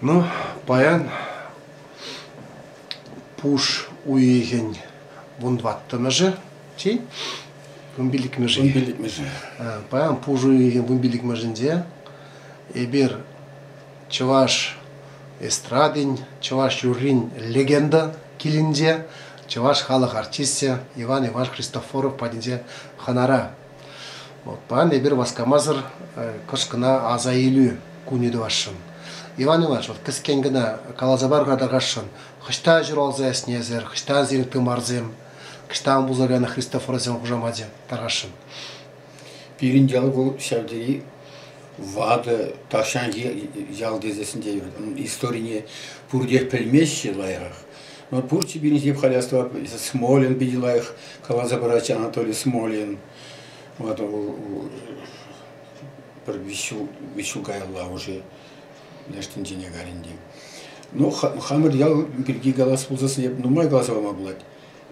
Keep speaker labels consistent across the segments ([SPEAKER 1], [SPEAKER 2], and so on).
[SPEAKER 1] Ну, паян пуш уйӑхӗн 14-мӗшӗ, чи 15-мӗшӗ.
[SPEAKER 2] 15-мӗшӗ.
[SPEAKER 1] Паян пуш уйӑхӗн 15-мӗшӗнче эпир чӑваш эстрадин, чӑваш юррин легенда килӗнче чӑваш халӑх артисчӗ Иван Иванович Христофоров патӗнче хӑнара. Вот, паян эпир васкамасӑр кӑшт кӑна аса илӳ кунӗ тӑвасшӑн. Иван Иванович, вот кӗскен кӑна каласа пар-ха тархасшӑн, хӑҫта ҫуралса ӳснӗ эсир, хӑҫтан сирӗн тымарсем, хӑҫтан пулса кайнӑ Христофорсен хушамачӗ тархасшӑн?
[SPEAKER 2] Пирӗн ял вӑл ҫав тери ватӑ, тахҫанхи ял тесессӗн те историне пурте пӗлмеҫҫӗ лайӑхах. Но пурччӗ пирӗн ҫип халь астӑвап, Смолин питӗ лайӑх каласа паратчӗ Анатолий Смолин. Вот вӑл пӗр виҫ ҫул каялла уже леш тӗнчене кайрӗ ӗнтӗ. Ну, хамӑр ял пирки калас пулсассӑн эп нумай каласа пама пулать.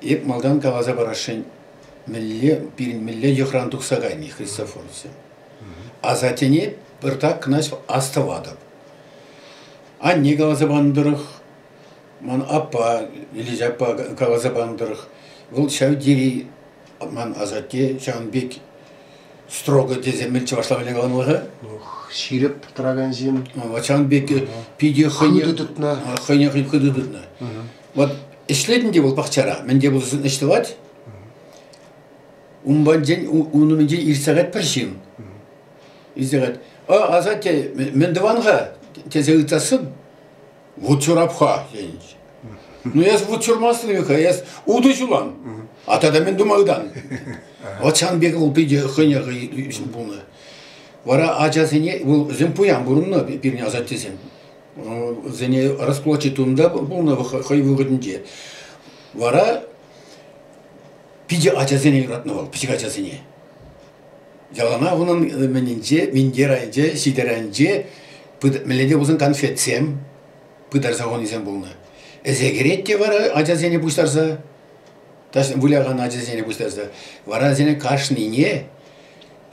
[SPEAKER 2] Эп малтан каласа парасшӑн, мӗнле пирӗн мӗнле йӑхран тухса кайни Христофоровсем. Асаттене пӗртак кӑна астӑватӑп. Анне каласа панӑ тӑрӑх, ман аппа, Ильич аппа каласа панӑ тӑрӑх, вӑл ҫав тери ман асатте ҫавӑн пек строго тесе мӗн чӑвашла мӗнле каланӑ-ха?
[SPEAKER 1] Ҫирӗп тӑракан ҫын.
[SPEAKER 2] Ҫавӑн пек питӗ хӑйне
[SPEAKER 1] хытӑ тытнӑ.
[SPEAKER 2] Хӑйне хӑй хытӑ тытнӑ. Вот ӗҫлетӗн те вӑл пахчара, мӗн те пулсан ӗҫ тӑвать. Ун патӗнчен, ун умӗнчен иртсе каять пӗр ҫын. Иртсе каять. А, асатте, мӗн тӑван-ха? тесе ыйтсассӑн, вут ҫурап-ха, тенӗ. Ну, эс вут ҫурмастӑн-и-ха, эс утӑ ҫулан. А тата мӗн тума ытан? Вот ҫавӑн пек вӑл питӗ хӑйне хӑй пулнӑ. Вара ачасене, вӑл вӗсем пуян пурӑннӑ пирӗн асаттесем. Вӗсене расплачи тунӑ пулнӑ хӑй вӑхӑтӗнче. Вара питӗ ачасене юратнӑ вӑл, пӗчӗк ачасене. Яланах унӑн мӗнӗнче, минтер айӗнче, сидер айӗнче мӗнле те пулсан конфетсем пытарса хунисем пулнӑ. Ӗҫе кӗрет те вара ачасене пуҫтарса, вылякан ачасене пуҫтарса, вара вӗсене кашнине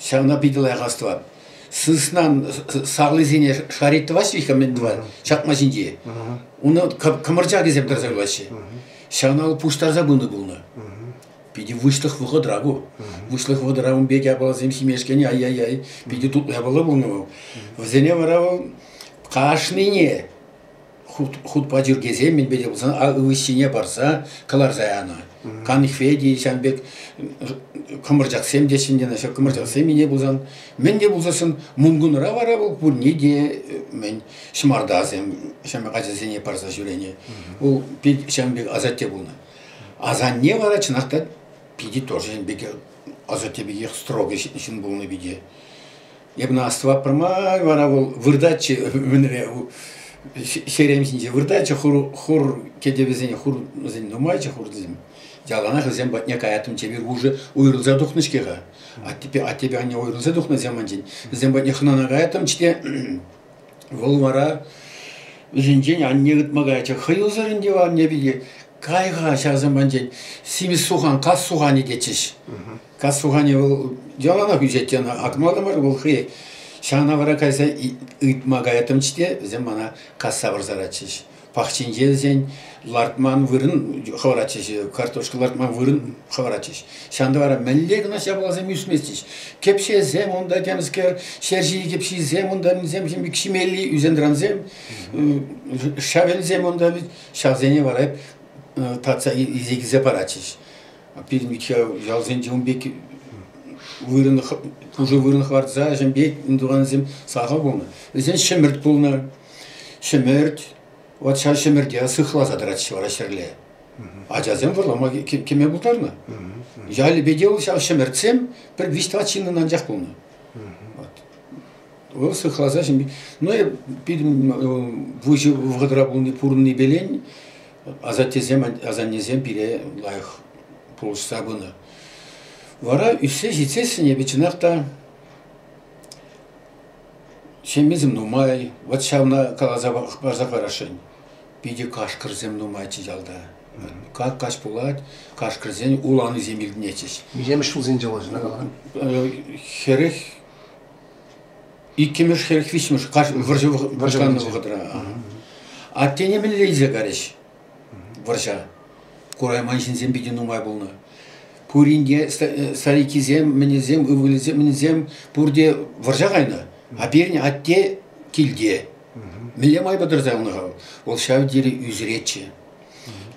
[SPEAKER 2] ҫавна питӗ лайӑх астӑвап. Сыснан сарлисене шарить тӑваҫҫӗ-ха мӗн тӑвать ҫатма ҫинче. Унӑн кӑмӑрчакӗсем тӑрса юлаҫҫӗ. Ҫавна вӑл пуҫтарса пынӑ пулнӑ. Питӗ выҫлӑх вӑхӑтра ку. Выҫлӑх вӑхӑтра ун пек япаласем ҫимешкен ай-яй-яй питӗ тутлӑ япала пулнӑ вӑл. Вӗсене вара вӑл кашнине хутпа чиркесе мӗнпе те пулсан ывӑҫҫине парса кӑларса янӑ. Канихве те ҫавӑн пек кӑмӑрчаксем те ҫӗнтенӗ ҫав кӑмӑрчаксем ине пулсан мӗн те пулсассӑн Мункунра вара вӑл пурне те мӗн ҫӑмартасем ҫамрӑк ачасене парса ҫӳренӗ. Вӑл ҫавӑн пек асатте пулнӑ. Асанне вара чӑнах та питӗ тоже ҫын пек асатте пекех строгий ҫын пулнӑ питӗ. Эп ӑна астӑвап пӗрмай вара вӑл выртатчӗ мӗнре ҫерем ҫинче выртатчӗ хур, хур кӗтӗвӗсене хур вӗсен нумайччӗ хурсем. Яланах вӗсем патне каяттӑмччӗ эпир уже уйрӑлса тухнӑ-ҫке-ха. Аттепе, аттепе анне уйрӑлса тухнӑ вӗсем манчен. Вӗсем патне хӑнана каяттӑмччӗ те вӑл вара вӗсенчен анне ытма каятчӗ. Хӑюсӑр ӗнтӗ анне пике. Кай-ха ҫавсем патӗнчен симӗс сухан, кас суханӗ тетчӗҫ. Кас суханӗ вӑл яланах ӳсет те ӑна акма та мар, вӑл хӑй ҫавна вара кайса ыйтма каяттӑмччӗ те вӗсем мана касса вырсаратчӗҫ. Пахчинче вӗсен лартман вырӑн хӑваратчӗҫ, картошка лартман вырӑн хӑваратчӗҫ. Ҫавӑнта вара мӗнле кӑна япаласем ӳсместчӗҫ. Кӗпҫесем унта темскер, ҫерҫи кӗпҫисем унта мӗнсем ҫимелли ӳсентӑрансем, шавелсем унта ҫавсене вара татса илсе килсе паратчӗҫ. Пирӗн ялсенче ун пек вырӑн, пушӑ вырӑн хӑварса ҫын пек тӑвансем сахал пулнӑ. Вӗсен ҫӗмӗрт пулнӑ. Ҫӗмӗрт, вот ҫав ҫӗмӗрте сыхласа тӑратчӗ вара ҫӗрле. Ачасем вӑрлама кӗме пултарнӑ. Ялӗпе те ҫав ҫӗмӗртсем пӗр виҫ-тӑват ҫыннӑн анчах пулнӑ. Вот. Вӑл сыхласа ҫын Ну, пирӗн выҫӑ вӑхӑтра пулни пурӑннипелен асаттесем, асаннесем пире лайӑх пулӑшса пынӑ. Вара ӳссе ҫитсессӗн эпӗ чӑнах та ҫемьесем нумай, вот ҫавна каласа парса парасшӑн. Питӗ кашкӑрсем нумайччӗ ялта. Как каҫ пулать, кашкӑрсен уланисем илтӗнетчӗҫ.
[SPEAKER 1] Миҫемӗш ҫулсенче вӑл калакан?
[SPEAKER 2] 42-мӗш, 43-мӗш вӑрҫӑ пуҫланнӑ вӑхӑтра. Аттене мӗнле илсе карӗҫ вӑрҫа. Курайман ҫынсем питӗ нумай пулнӑ. Пурин те старикисем, мӗнӗсем, ывӑлӗсем, мӗнӗсем пурте вӑрҫа кайнӑ. А пирӗн атте килте. Мӗнле майпа тӑрса юлнӑ-ха вӑл? Ҫав тери ӳсӗретчӗ.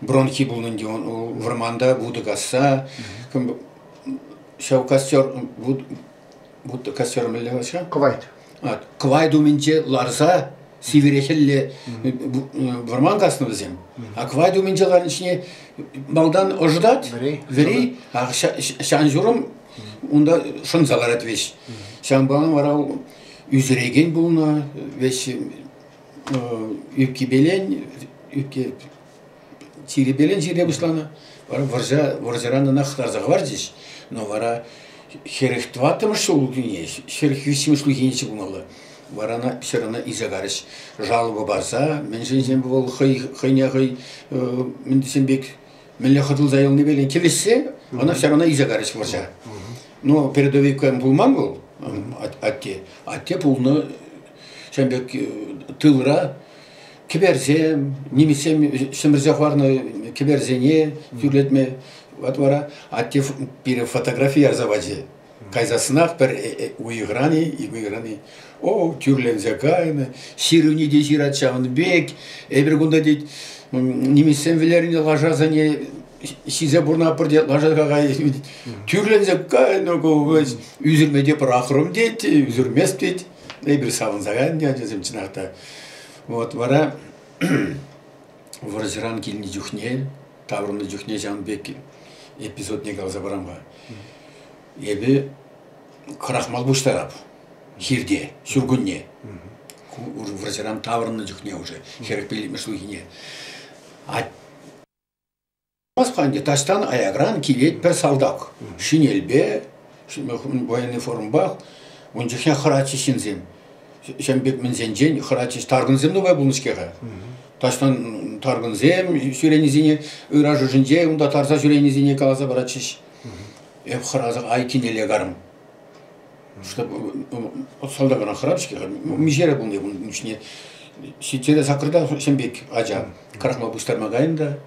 [SPEAKER 2] Бронхи пулнӑ ӗнтӗ он вӑрманта вутӑ касса. Ҫав костер, вут костер мӗнле ҫав?
[SPEAKER 1] Кӑвайт.
[SPEAKER 2] Кӑвайт умӗнче ларса сивӗре хӗлле вӑрман каснӑ вӗсем. А кӑвайт умӗнче ларнӑ ҫине малтан ӑшӑтать, вӗри, а ҫан-ҫурӑм унта шӑнса ларать веҫ. Ҫавӑнпа вара ӳсӗрекен пулнӑ, веҫ ӳпкепелен, ӳпке чирӗпелен чире пуҫланӑ. Вара вӑрҫа, вӑрҫӑран ӑна хӑтарса хӑварчӗҫ. Но вара 44-мӗш ҫулхине, 43-мӗш ҫулхине пулмалла. Вара ӑна все равно илсе карӗҫ. Жалоба парса, мӗншӗн вӑл хӑй, хӑйне хӑй мӗн тесен пек мӗнле хӑтӑлса юлнипе килӗшсе, ӑна все равно илсе карӗҫ вӑрҫа. Но передовиком пулман вӑл, атте. Атте пулнӑ ҫавӑн пек тылра кӗперсем, нимӗҫсем ҫӗмӗрсе хӑварнӑ кӗперсене тӳрлетме. Вот вара атте пире фотографи ярса пачӗ. Кайсассӑнах пӗр уйӑхран-и, ик уйӑхран-и, о, тӳрленсе кайнӑ, ҫырӑвне те ҫырать ҫавӑн пек. Эпир кунта, тет, нимӗҫсем вӗлернӗ лашасене ҫисе пурӑнатпӑр, тет, лаша какайӗ тӳрленсе кайнӑ ку, ӳсӗрме те пӑрахрӑм, тет, ӳсӗрмест, тет. Эпир савӑнса кайнӑ ачасем чӑнах та. Вот вара вӑрҫӑран килнӗ чухне, таврӑннӑ чухне ҫавӑн пек эпизодне каласа парам-ха. Эпӗ крахмал пуҫтарап хирте, ҫуркунне. Вӑрҫӑран таврӑннӑ чухне уже, 45-мӗш ҫулхине. Ӗнтӗ таҫтан аякран килет пӗр салтак. Шинельпе, военный формӑпах. Ун чухне хӑратчӗҫ ҫынсем. Ҫавӑн пек мӗнсенчен хӑратчӗҫ. Таркӑнсем нумай пулнӑ-ҫке-ха. Таҫтан таркӑнсем ҫӳренисене, ыраш ӑшӗнче унта тарса ҫӳренисене каласа паратчӗҫ. Эп хӑраса айккинелле карӑм. Салтакран хӑрап-ҫке-ха. Миҫере пулнӑ ун чухне? Ҫиччӗре саккӑрта ҫын пек ача. Крахмал пуҫтарма кайнӑ та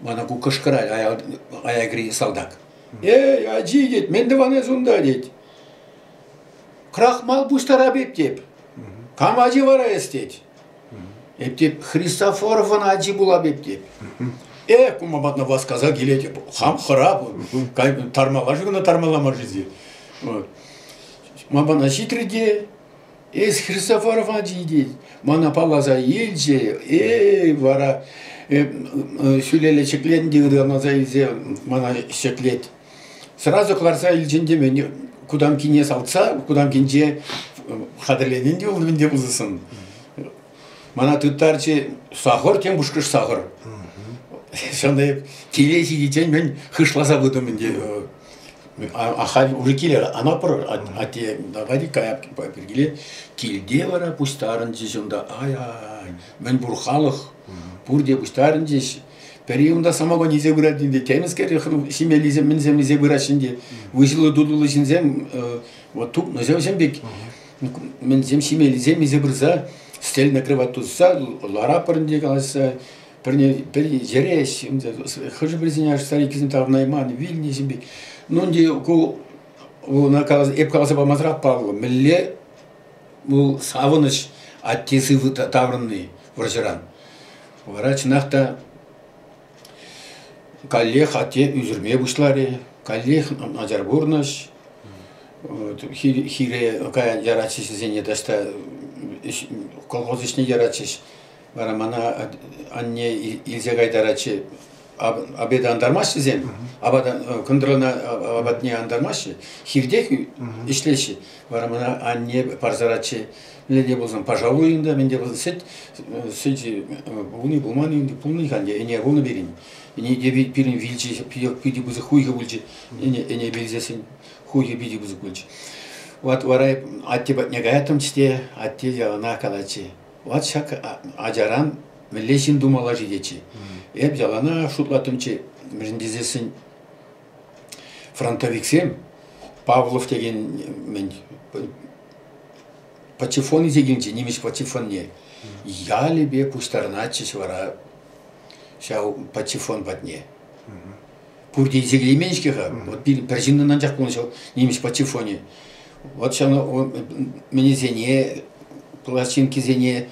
[SPEAKER 2] мана ку кӑшкӑрать аякри салтак. Эй, ачи, тет, мӗн тӑван эс унта, тет. Крахмал пуҫтарап эп, теп. Кам ачи вара эс, тет. Эп теп, Христофоровӑн ачи пулап эп, теп. Э, кума патна васкаса килет, хам хӑрап, тармалла-ши кӑна тармалла-мар-ши Вот. Ман пана ҫитрӗ те, эс Христофоров ачи тет. Мана палласа илчӗ, эй, вара ҫӳлелле ҫӗкленнӗ те ыталаса илсе мана ҫӗклет. Сразу кӑларса илчӗн те мен кутамкине салтса, кутамкинче хатӗрленин те пулнӑ те пулсассӑн. Мана тыттарчӗ сахӑр, тем пушкӑш сахӑр. Ҫавна киле ҫитиччен мӗн хышласа пытӑм ӗнтӗ. Ахаль уже киле анапӑр атте давай каяп пиркиле. Килте вара пуҫтарӑнчӗҫ унта. Ай-ай, мӗн пур халӑх пурте пуҫтарӑнчӗҫ. Пӗри унта самогон илсе пырать ӗнтӗ, темӗскер ҫимеллисем мӗнсем илсе пыраҫҫӗ ӗнтӗ. Выҫӑллӑ-тутӑллӑ ҫынсем вот тупнӑ ҫавсем пек мӗнсем ҫимеллисем илсе пырса сӗтел накрывать туса ларапӑр ӗнтӗ калаҫса. Пӗрне пӗри йӗреҫ, хӑшӗ-пӗрисене аш стариккисем таврӑнайман, вилнӗ ҫын пек. Ну ӗнтӗ ку эп каласа памасӑрах паллӑ, мӗнле вӑл савӑнӑҫ атте сывӑ таврӑнни вӑрҫӑран. Вара чӑнах та каллех атте ӳсӗрме пуҫларӗ, каллех начар пурнӑҫ. Хире яратчӗҫ вӗсене таҫта колхоз ӗҫне яратчӗҫ. Вара мана анне илсе кайтаратчӗ. Обеда антармаҫҫӗ вӗсем, апата, кӑнтӑрлана апатне антармаҫҫӗ, хиртех ӗҫлеҫҫӗ. Вара мана анне парсаратчӗ. Мӗнле те пулсан пожалуй ӗнтӗ, мӗн те пулсан сӗт, сӗчӗ пулни пулман ӗнтӗ, пулнӑ-ха ӗнтӗ, ӗне пулнӑ пирӗн. Ӗне те пирӗн вилчӗ, питӗ пысӑк хуйхӑ пулчӗ. Ӗне, ӗне вилсессӗн хуйхӑ питӗ пысӑк пулчӗ. Вот вара атте патне каяттӑмччӗ те, атте яланах калатчӗ, вот ҫак ачаран мӗнле ҫын тумалла-ши тетчӗ. Эп яланах шутлаттӑмччӗ, мӗншӗн тесессӗн фронтовиксем Павлов текен мӗн патефон илсе килчӗ, нимӗҫ патефонне. Ялӗпе пуҫтарӑнатчӗҫ вара ҫав патефон патне. Пурте илсе килеймен-ҫке-ха. Вот пӗр ҫыннӑн анчах пулнӑ ҫав нимӗҫ патефонӗ. Вот ҫавна мӗнесене, пластинкисене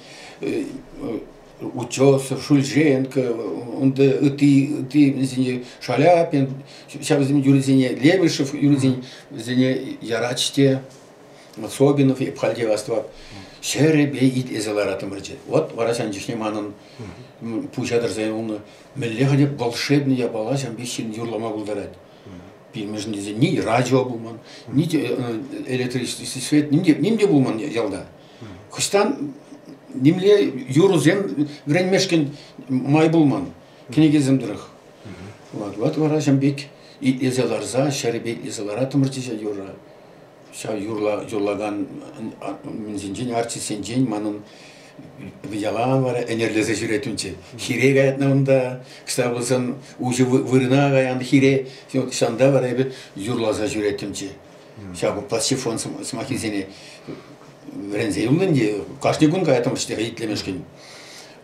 [SPEAKER 2] Утесов, Шульженко, унта ытти ытти вӗсене Шаляпин, ҫавсем юррисене Лемешев юррисене вӗсене яратчӗ те. Собинов эп халь те астӑвап. Ҫӗрӗпе итлесе лараттӑмӑрччӗ. Вот вара ҫан чухне манӑн пуҫа тӑрса юлнӑ. Мӗнле хӑть волшебный япала ҫав пек ҫын юрлама пултарать. Пирмӗшӗн тесе ни радио пулман, ни электричество свет, ним те, ним те пулман ялта. Хӑҫтан нимле юрӑсем вӗренмешкӗн май пулман кӗнекесем тӑрӑх. Вот, вот вара ҫав пек итлесе ларса, ҫӗрӗпе итлесе лараттӑмӑрччӗ ҫав юрра. Ҫав юрла, юрлакан мӗнсенчен, артистсенчен манӑн ялан вара ӗнерлесе ҫӳреттӗмччӗ. Хире каятнӑ унта, кӑста пулсан уҫӑ вырӑна каян хире, ҫавӑнта вара эпӗ юрласа ҫӳреттӗмччӗ. Ҫав пассифон сӑмаххисене вӗренсе юлнӑ ӗнтӗ. Кашни кун каяттӑмӑрччӗ итлемешкӗн.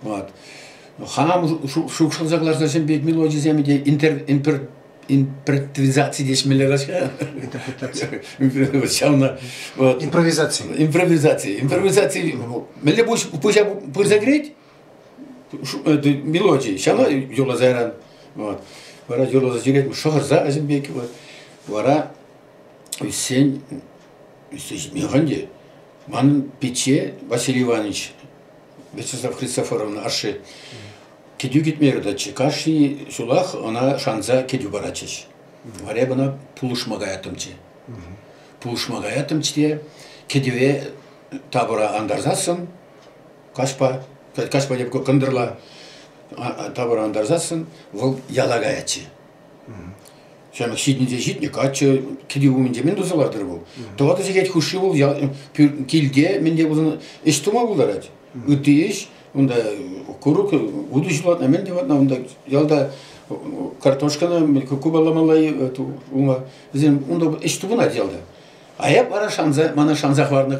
[SPEAKER 2] Вот. Хам шухӑшласа кӑларса пек мелодисем те импровизаци теҫмелле каҫ-ха.
[SPEAKER 1] Интерпретаци.
[SPEAKER 2] Ҫавна вот.
[SPEAKER 1] Импровизаци.
[SPEAKER 2] Импровизаци. Импровизаци. Мӗнле пуҫа пырса кӗрет? Мелоди. Ҫавна юрласа яран. Вот. Вара юрласа ҫӳрет, шӑхӑрса ӗҫӗм пек. Вот. Вара ӳссен, ӳссе ҫитмен те. Манӑн пичче Василий Иванович, Вячеслав Христофоровна ашшӗ, кӗтӳ кӗтме юрататчӗ. Кашни ҫулах ӑна шанса кӗтӳ паратчӗҫ. Вара эп ӑна пулӑшма каяттӑмччӗ. Пулӑшма каяттӑмччӗ те кӗтӗве тапӑра антарсассӑн каҫпа, каҫпа теп кӑнтӑрла тапӑра антарсассӑн вӑл яла каятчӗ. Ҫамрӑк ҫитӗнсе ҫитнӗ каччӑ кӗтӳ умӗнче мӗн туса лартӑр вӑл? 4 сехет хушши вӑл килте мӗн те пулсан ӗҫ тума пултарать. Ытти ӗҫ унта курӑк, утӑ ҫулатнӑ, мӗн те ватнӑ, унта ялта картошкана купаламалла ума. Вӗсем унта ӗҫ тупӑнать ялта. А эп вара шанса, мана шанса хӑварнӑ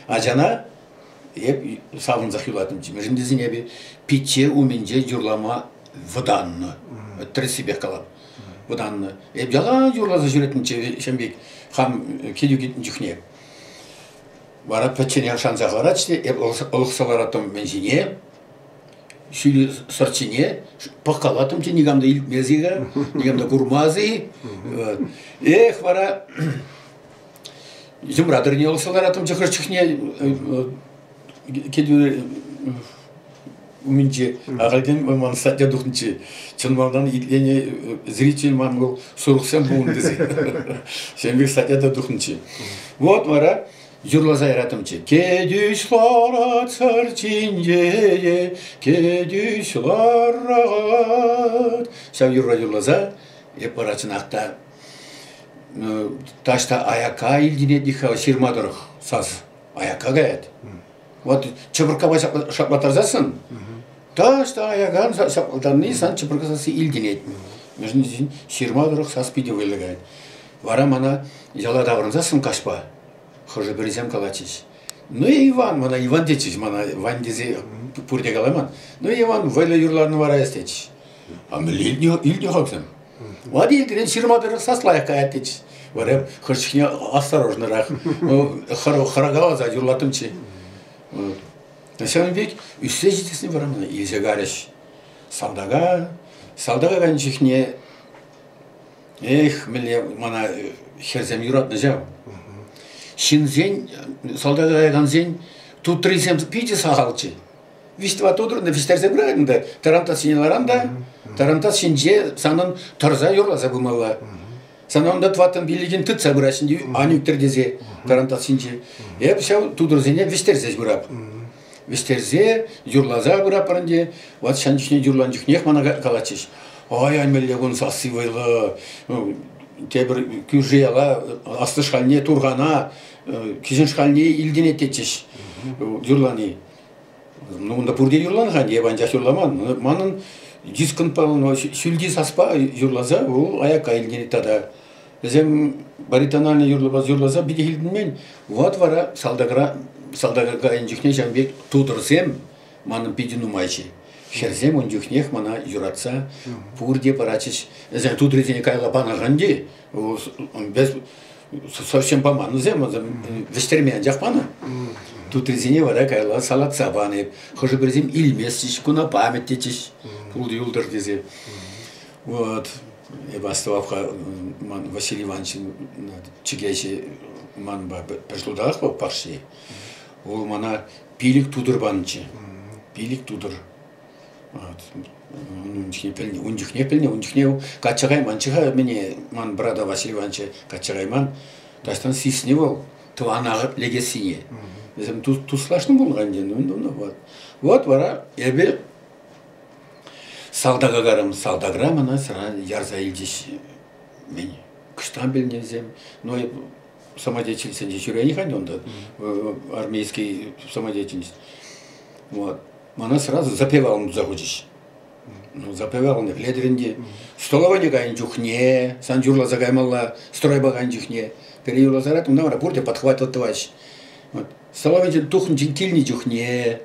[SPEAKER 2] ачана эп савӑнсах юлаттӑмччӗ. Мӗншӗн тесен эпӗ пичче умӗнче юрлама вӑтаннӑ. Тӗрӗссипех калап. Вӑтаннӑ. Эп ялан юрласа ҫӳреттӗмччӗ ҫын пек хам килӳ килнӗ чухне. Вара пӗчченех шанса хӑваратчӗ те эп ӑлӑхса лараттӑм мӗн ҫине, ҫӳлӗ сӑрт ҫине пӑхкалаттӑмччӗ, никам та илтмес-и-ха, никам та курмас-и. Эх, вара йӑмра тӑррине ӑлӑхса лараттӑмччӗ хӑш чухне кӗтӳ умӗнче. Ахальтен ман статья тухнӑччӗ. Чӑн малтан итленӗ зритель ман вӑл сурӑхсем пулнӑ тесе. Ҫавӑн пек статья та тухнӑччӗ. Вот вара юрласа яраттӑмччӗ. Кӗтӳҫ ларать сӑрчинче, кӗтӳҫ ларать. Ҫав юрра юрласа эп вара чӑнах та таҫта аякка илтӗнет-ха ҫырма тӑрӑх сас. Аякка каять. Вот чӑпӑрккапа шаплаттарсассӑн таҫта аякан шаплаттарни сан чӑпӑркка сасси илтӗнет. Мӗншӗн тесен ҫырма тӑрӑх сас питӗ вӑйлӑ каять. Вара мана яла таврӑнсассӑн каҫпа хӑшӗ-пӗрисем калатчӗҫ. Ну, Иван, мана Иван тетчӗҫ, мана Вань тесе пурте каламан. Ну, Иван, вӑйлӑ юрланӑ вара эс тетчӗҫ. А мӗнле илтнӗ-ха вӗсем? Ватӑ илтӗрен ҫырма тӑрӑх сас лайӑх каять тетчӗҫ. Вара хӑш чухне осторожнӑрах хӑракаласа юрлаттӑмччӗ. Ҫавӑн пек ӳссе ҫитесне вара мана илсе карӗҫ. Салтака, салтака кайнӑ чухне эх, мӗнле мана хӗрсем юратнӑ ҫав. Ҫынсен, салтака каякансен тутрисем питӗ сахалччӗ. Виҫ-тӑват утӑрнӑ, вӗҫтерсе пырать ӗнтӗ. Тарантас ҫине ларан та, тарантас ҫинче санӑн тӑрса юрласа пымалла. Сана унта тӑваттӑн пиллӗкӗн тытса пыраҫҫӗ ӗнтӗ, ан ӳктӗр тесе тарантас ҫинче. Эп ҫав тутӑрсене вӗҫтерсе пырап. Вӗҫтерсе, юрласа пыраппӑр ӗнтӗ. Вот ҫан чухне юрлан чухнех мана калатчӗҫ. Ай, мӗнле кун сасси вӑйлӑ. Тепӗр кӳршӗ яла, аслӑ шкалне, Турхана, кӗҫӗн шкалне илтӗнет тетчӗҫ юрлани. Ну, унта пурте юрланӑ-ха, эп анчах юрламан. Манӑн дисконпа ҫӳлти саспа юрласа вӑл аякка илтӗнет тата. Вӗсем баритонально юрласа питӗ илтӗнмен. Вот вара салтакра Салтака кайнӑ чухне ҫавӑн пек тутӑрсем манӑн питӗ нумайччӗ. Хӗрсем ун чухнех мана юратса пурте паратчӗҫ. Вӗсем тутӑрсене каялла панӑ-ха ӗнтӗ. Без совсем паман вӗсем, вӗҫтерме анчах панӑ. Тутрисене вара каялла салатса панӑ. Хӑшӗ-пӗрисем илместчӗҫ, куна память тетчӗҫ, пултӑ юлтӑр тесе. Вот. Эпӗ астӑвап-ха, ман Василий Иванович чӗкеҫӗ манпа пӗр ҫултах пахчи. Вӑл мана пилӗк тутӑр панӑччӗ. Пилӗк тутӑр. Ун чухне пӗлнӗ, ун чухне пӗлнӗ, ун чухне качча кайманччӗ-ха мӗне, ман брата Василий Ивановича качча кайман. Таҫтан сиснӗ вӑл тӑвана лекессине. Вӗсем туслашнӑ пулнӑ ӗнтӗ. Ну, вот. Вот вара эпӗ салтака карӑм. Салтакра мана сӑра ярса илчӗҫ. Мӗн, кӑштан пӗлнӗ вӗсем. Но эп самодеятельсенче ҫӳренӗ-ха ӗнтӗ унта, армейский самодеятельность. Вот. Мана сразу запевалӑн туса хучӗҫ. Ну, запевалӑн пӗлетӗр ӗнтӗ. Столовӑйне кайнӑ чухне, сан юрласа каймалла, стройпа кайнӑ чухне. Пире юрласа ларать, унта вара пурте подхватывать тӑваҫҫӗ. Вот. Столовӑйӗнчен тухнӑ килнӗ чухне,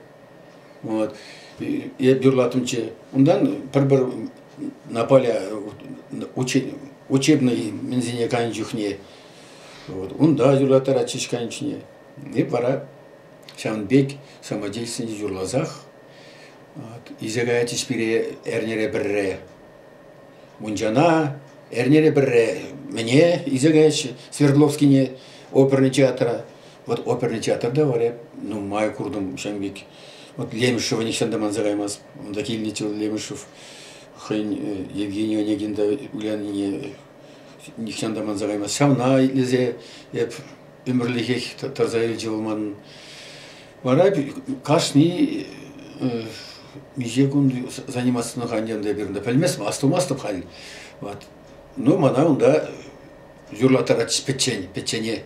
[SPEAKER 2] вот, эп юрлаттӑмччӗ. Унтан пӗр-пӗр на поля учебный мӗнсене кайнӑ чухне, вот, унта юрлаттаратчӗҫ кайнӑ чухне. Эп вара Ҫавӑн пек самодеятельсене юрласах илсе каятчӗҫ пире эрнере пӗрре. Мунчана эрнере пӗрре мӗне илсе каяҫҫӗ Свердловскине оперный театра. Вот оперный театрта вара нумай куртӑм ҫавӑн пек. Вот Лемешева нихҫан та манса каймасть. Унта килнӗччӗ вӑл Лемешев хӑйӗн Евгений Онегин та вылянине нихҫан та манса каймасть. Ҫавна итлесе эп ӗмӗрлӗхех тӑрса илчӗ вӑл манӑн. Вара кашни миҫе кун заниматься ӗнтӗ эпир унта пӗлместӗм, астумастӑп халь. Вот. Ну, мана унта юрлаттаратчӗҫ пӗччен, пӗччене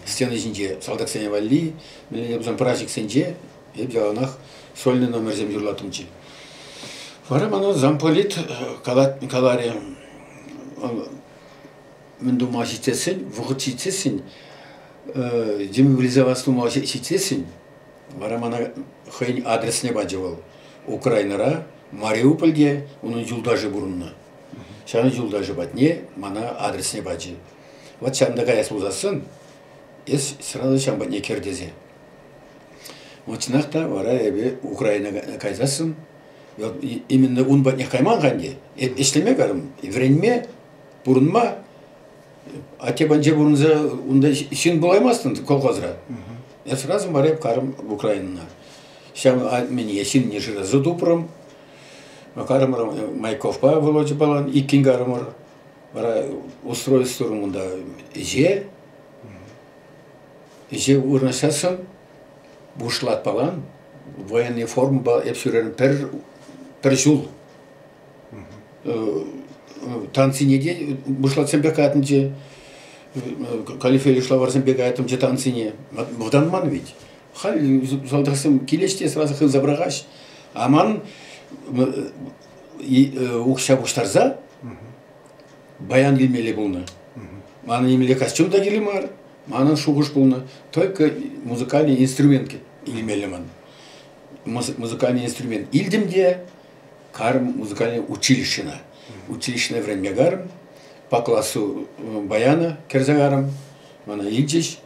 [SPEAKER 2] стена ҫинче салтаксене валли, мӗнле пулсан праздниксенче эп яланах сольный номерсем юрлаттӑмччӗ. Вара мана замполит каларӗ, мӗн тума ҫитсессӗн, вӑхӑт ҫитсессӗн, демобилизоваться тума ҫитсессӗн, вара мана хӑйӗн адресне пачӗ вӑл. Украинӑра, Мариупольте унӑн юлташӗ пурӑннӑ. Ҫавӑн юлташӗ патне мана адресне пачӗ. Вот ҫавӑнта каяс пулсассӑн, эс сразу ҫавӑн патне кӗр тесе. Вот чӑнах та вара эпӗ Украина кайсассӑн, именно ун патнех кайман-ха ӗнтӗ. Эп ӗҫлеме карӑм, вӗренме пурӑнма атте патӗнче пурӑнса унта ҫын пулаймастӑн колхозра. Я сразу моря карӑм Украинӑна. Ҫав мӗне ҫынне шыраса тупрӑм. Карӑмӑр Майковпа Володя Балан иккӗн карӑмӑр. Вара устройствӑрӑм унта ӗҫе. Ӗҫе вырнаҫсассӑн бушлатпалан военный формӑпа эп ҫӳрерӗм пӗр, пӗр ҫул. Танцине те бушлатсемпе каятӑмччӗ, галифе шӑлаварсемпе каяттӑмччӗ танцине. Вӑтанман ведь. Халь салтаксем килеҫ те сразу хывса пӑрахаҫ. А ман укҫа пуҫтарса баян илмелле пулнӑ. Манӑн нимле костюм та кирлӗ мар, манӑн шухӑш пулнӑ. Только музыкальный инструмент илмелле ман. Музыкальный инструмент илтӗм те карӑм музыкальный училищӗна. Училищӗне вӗренме карӑм, по классу баяна кӗрсе карӑм, мана илчӗҫ.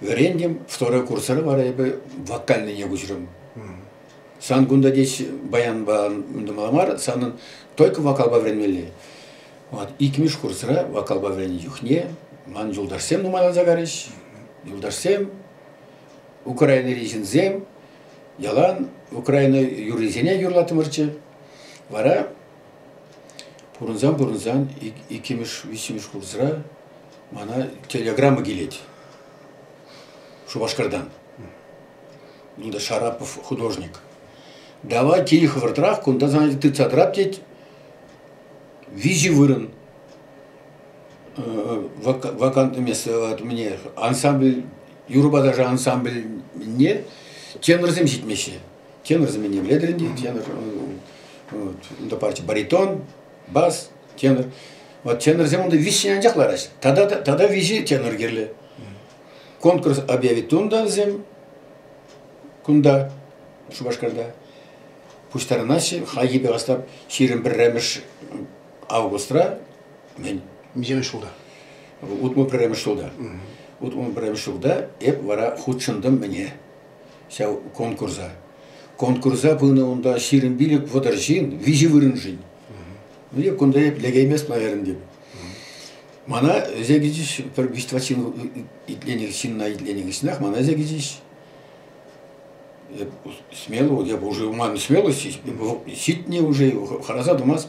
[SPEAKER 2] Вӗрентӗм, второй курсра вара эпӗ вокальныйне куҫрӑм. Сан кунта теҫ баянпа тумалла мар, санӑн только вокалпа вӗренмелле. Вот иккӗмӗш курсра вокалпа вӗреннӗ чухне ман юлташсем нумайланса карӗҫ. Юлташсем, Украинӑри ҫынсем, Ялан Украина юррисене юрлаттӑмӑрччӗ. Вара пурӑнсан-пурӑнсан иккӗмӗш, виҫҫӗмӗш курсра мана телеграмма килет Шупашкартан. Унта Шарапов художник. Давай кил хӑвӑртрах, кунта сана тытса тӑрап тет. Виҫӗ вырӑн вакантное место мне ансамбль юрӑпа ташӑ ансамбльне тенорсем ҫитмеҫҫӗ. Тенорсем не пӗлетӗр ӗнтӗ, тенор унта парчӗ баритон, бас, тенор. Вот тенорсем унта виҫҫӗн анчах лараҫҫӗ. Тата тата виҫӗ тенор кирлӗ. Конкурс объявить тунӑ вӗсем. кунта, Шупашкарта. Пуҫтарӑнаҫҫӗ, хайхипе астап 21 августра мӗн?
[SPEAKER 1] Миҫемӗш ҫулта?
[SPEAKER 2] 61 ҫулта. 61 ҫулта эп вара хутшӑнтӑм мӗне ҫав конкурса. Конкурса пынӑ унта 25-30 ҫын, виҫӗ вырӑншӑн. Ну, эп кунта эп лекеймест, наверное, деп. Мана ӗҫе килчӗҫ, пӗр виҫ-тӑват ҫын итленӗ, ҫынна итленӗ хыҫҫӑнах мана ӗҫе килчӗҫ. Эп смело, я уже ман смелость ҫитнӗ уже, хӑраса тӑмасть.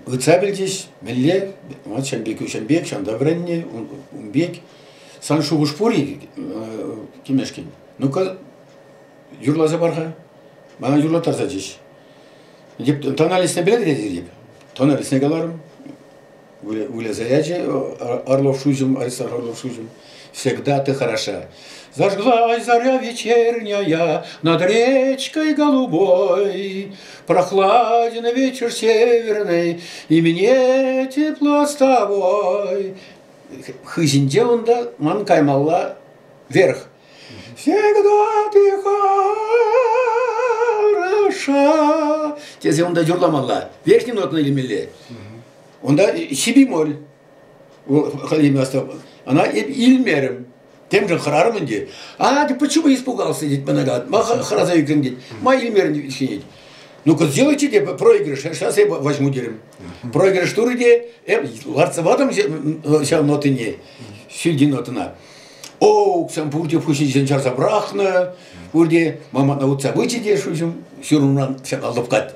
[SPEAKER 2] Ыйтса пӗлчӗҫ, мӗнле, вот ҫам пек, ҫам пек, ҫанта вӗреннӗ, ун пек. Сан шухӑш пур-и, кимешкӗн? Ну-ка, юрласа пар-ха. Мана юрлаттарса чӗҫ. Деп, тоналистне пӗлетӗр деп. Тоналистне каларӑм. Выляса ячӗ Орлов Шуҫӑм, Александр Орлов Шуҫӑм. Всегда ты хороша. Зажглась заря вечерняя над речкой голубой. Прохладен вечер северный, и мне тепло с тобой. Хыҫӗнче унта ман каймалла вверх. Всегда ты хороша. Тесе унта юрламалла. Верхний нотаны илмелле. Унта си бемоль. Ӑна эп илмерӗм. Темшӗн хӑрарӑм ӗнтӗ. А, ты почему испугался, тет мана калать. Ма хӑраса ӳкрӗн, тет. Ма илмерӗн, тет. Ну-ка, сделайте те проигрыш, сейчас я возьму терӗм. Проигрыш турӗ те, эп лартса патӑм ҫав нотине, ҫӳлти нотӑна. О, укҫам пурте пуҫӗнчен чарса пӑрахнӑ, пурте мамана утса пычӗ те шуҫӑм ҫурӑмран ҫапла лӑпкать.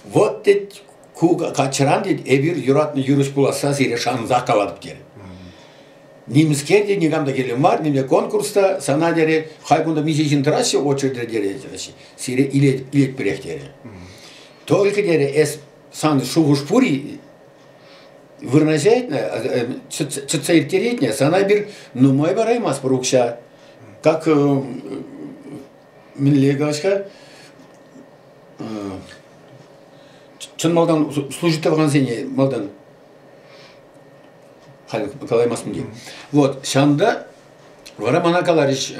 [SPEAKER 2] Вот, тет, ку каччӑран, тет, эпир юратнӑ юрӑҫ пуласса сире шансах калатӑп, терӗ. Нимскер те никам та кирлӗ мар, нимле конкурс та, сана терӗ, хай кунта миҫе ҫын тӑраҫҫӗ очередьре терӗ, сире илетпӗрех терӗ. Только терӗ, эс сан шухӑш пур-и вырнаҫать, чӑтса ирттеретне, сана эпир нумай параймастпӑр укҫа. Как мӗнле калаҫ-ха, чӑн малтан служить тӑвакансене малтан халь калаймастӑн те. Вот, ҫавӑнта вара мана каларӗҫ,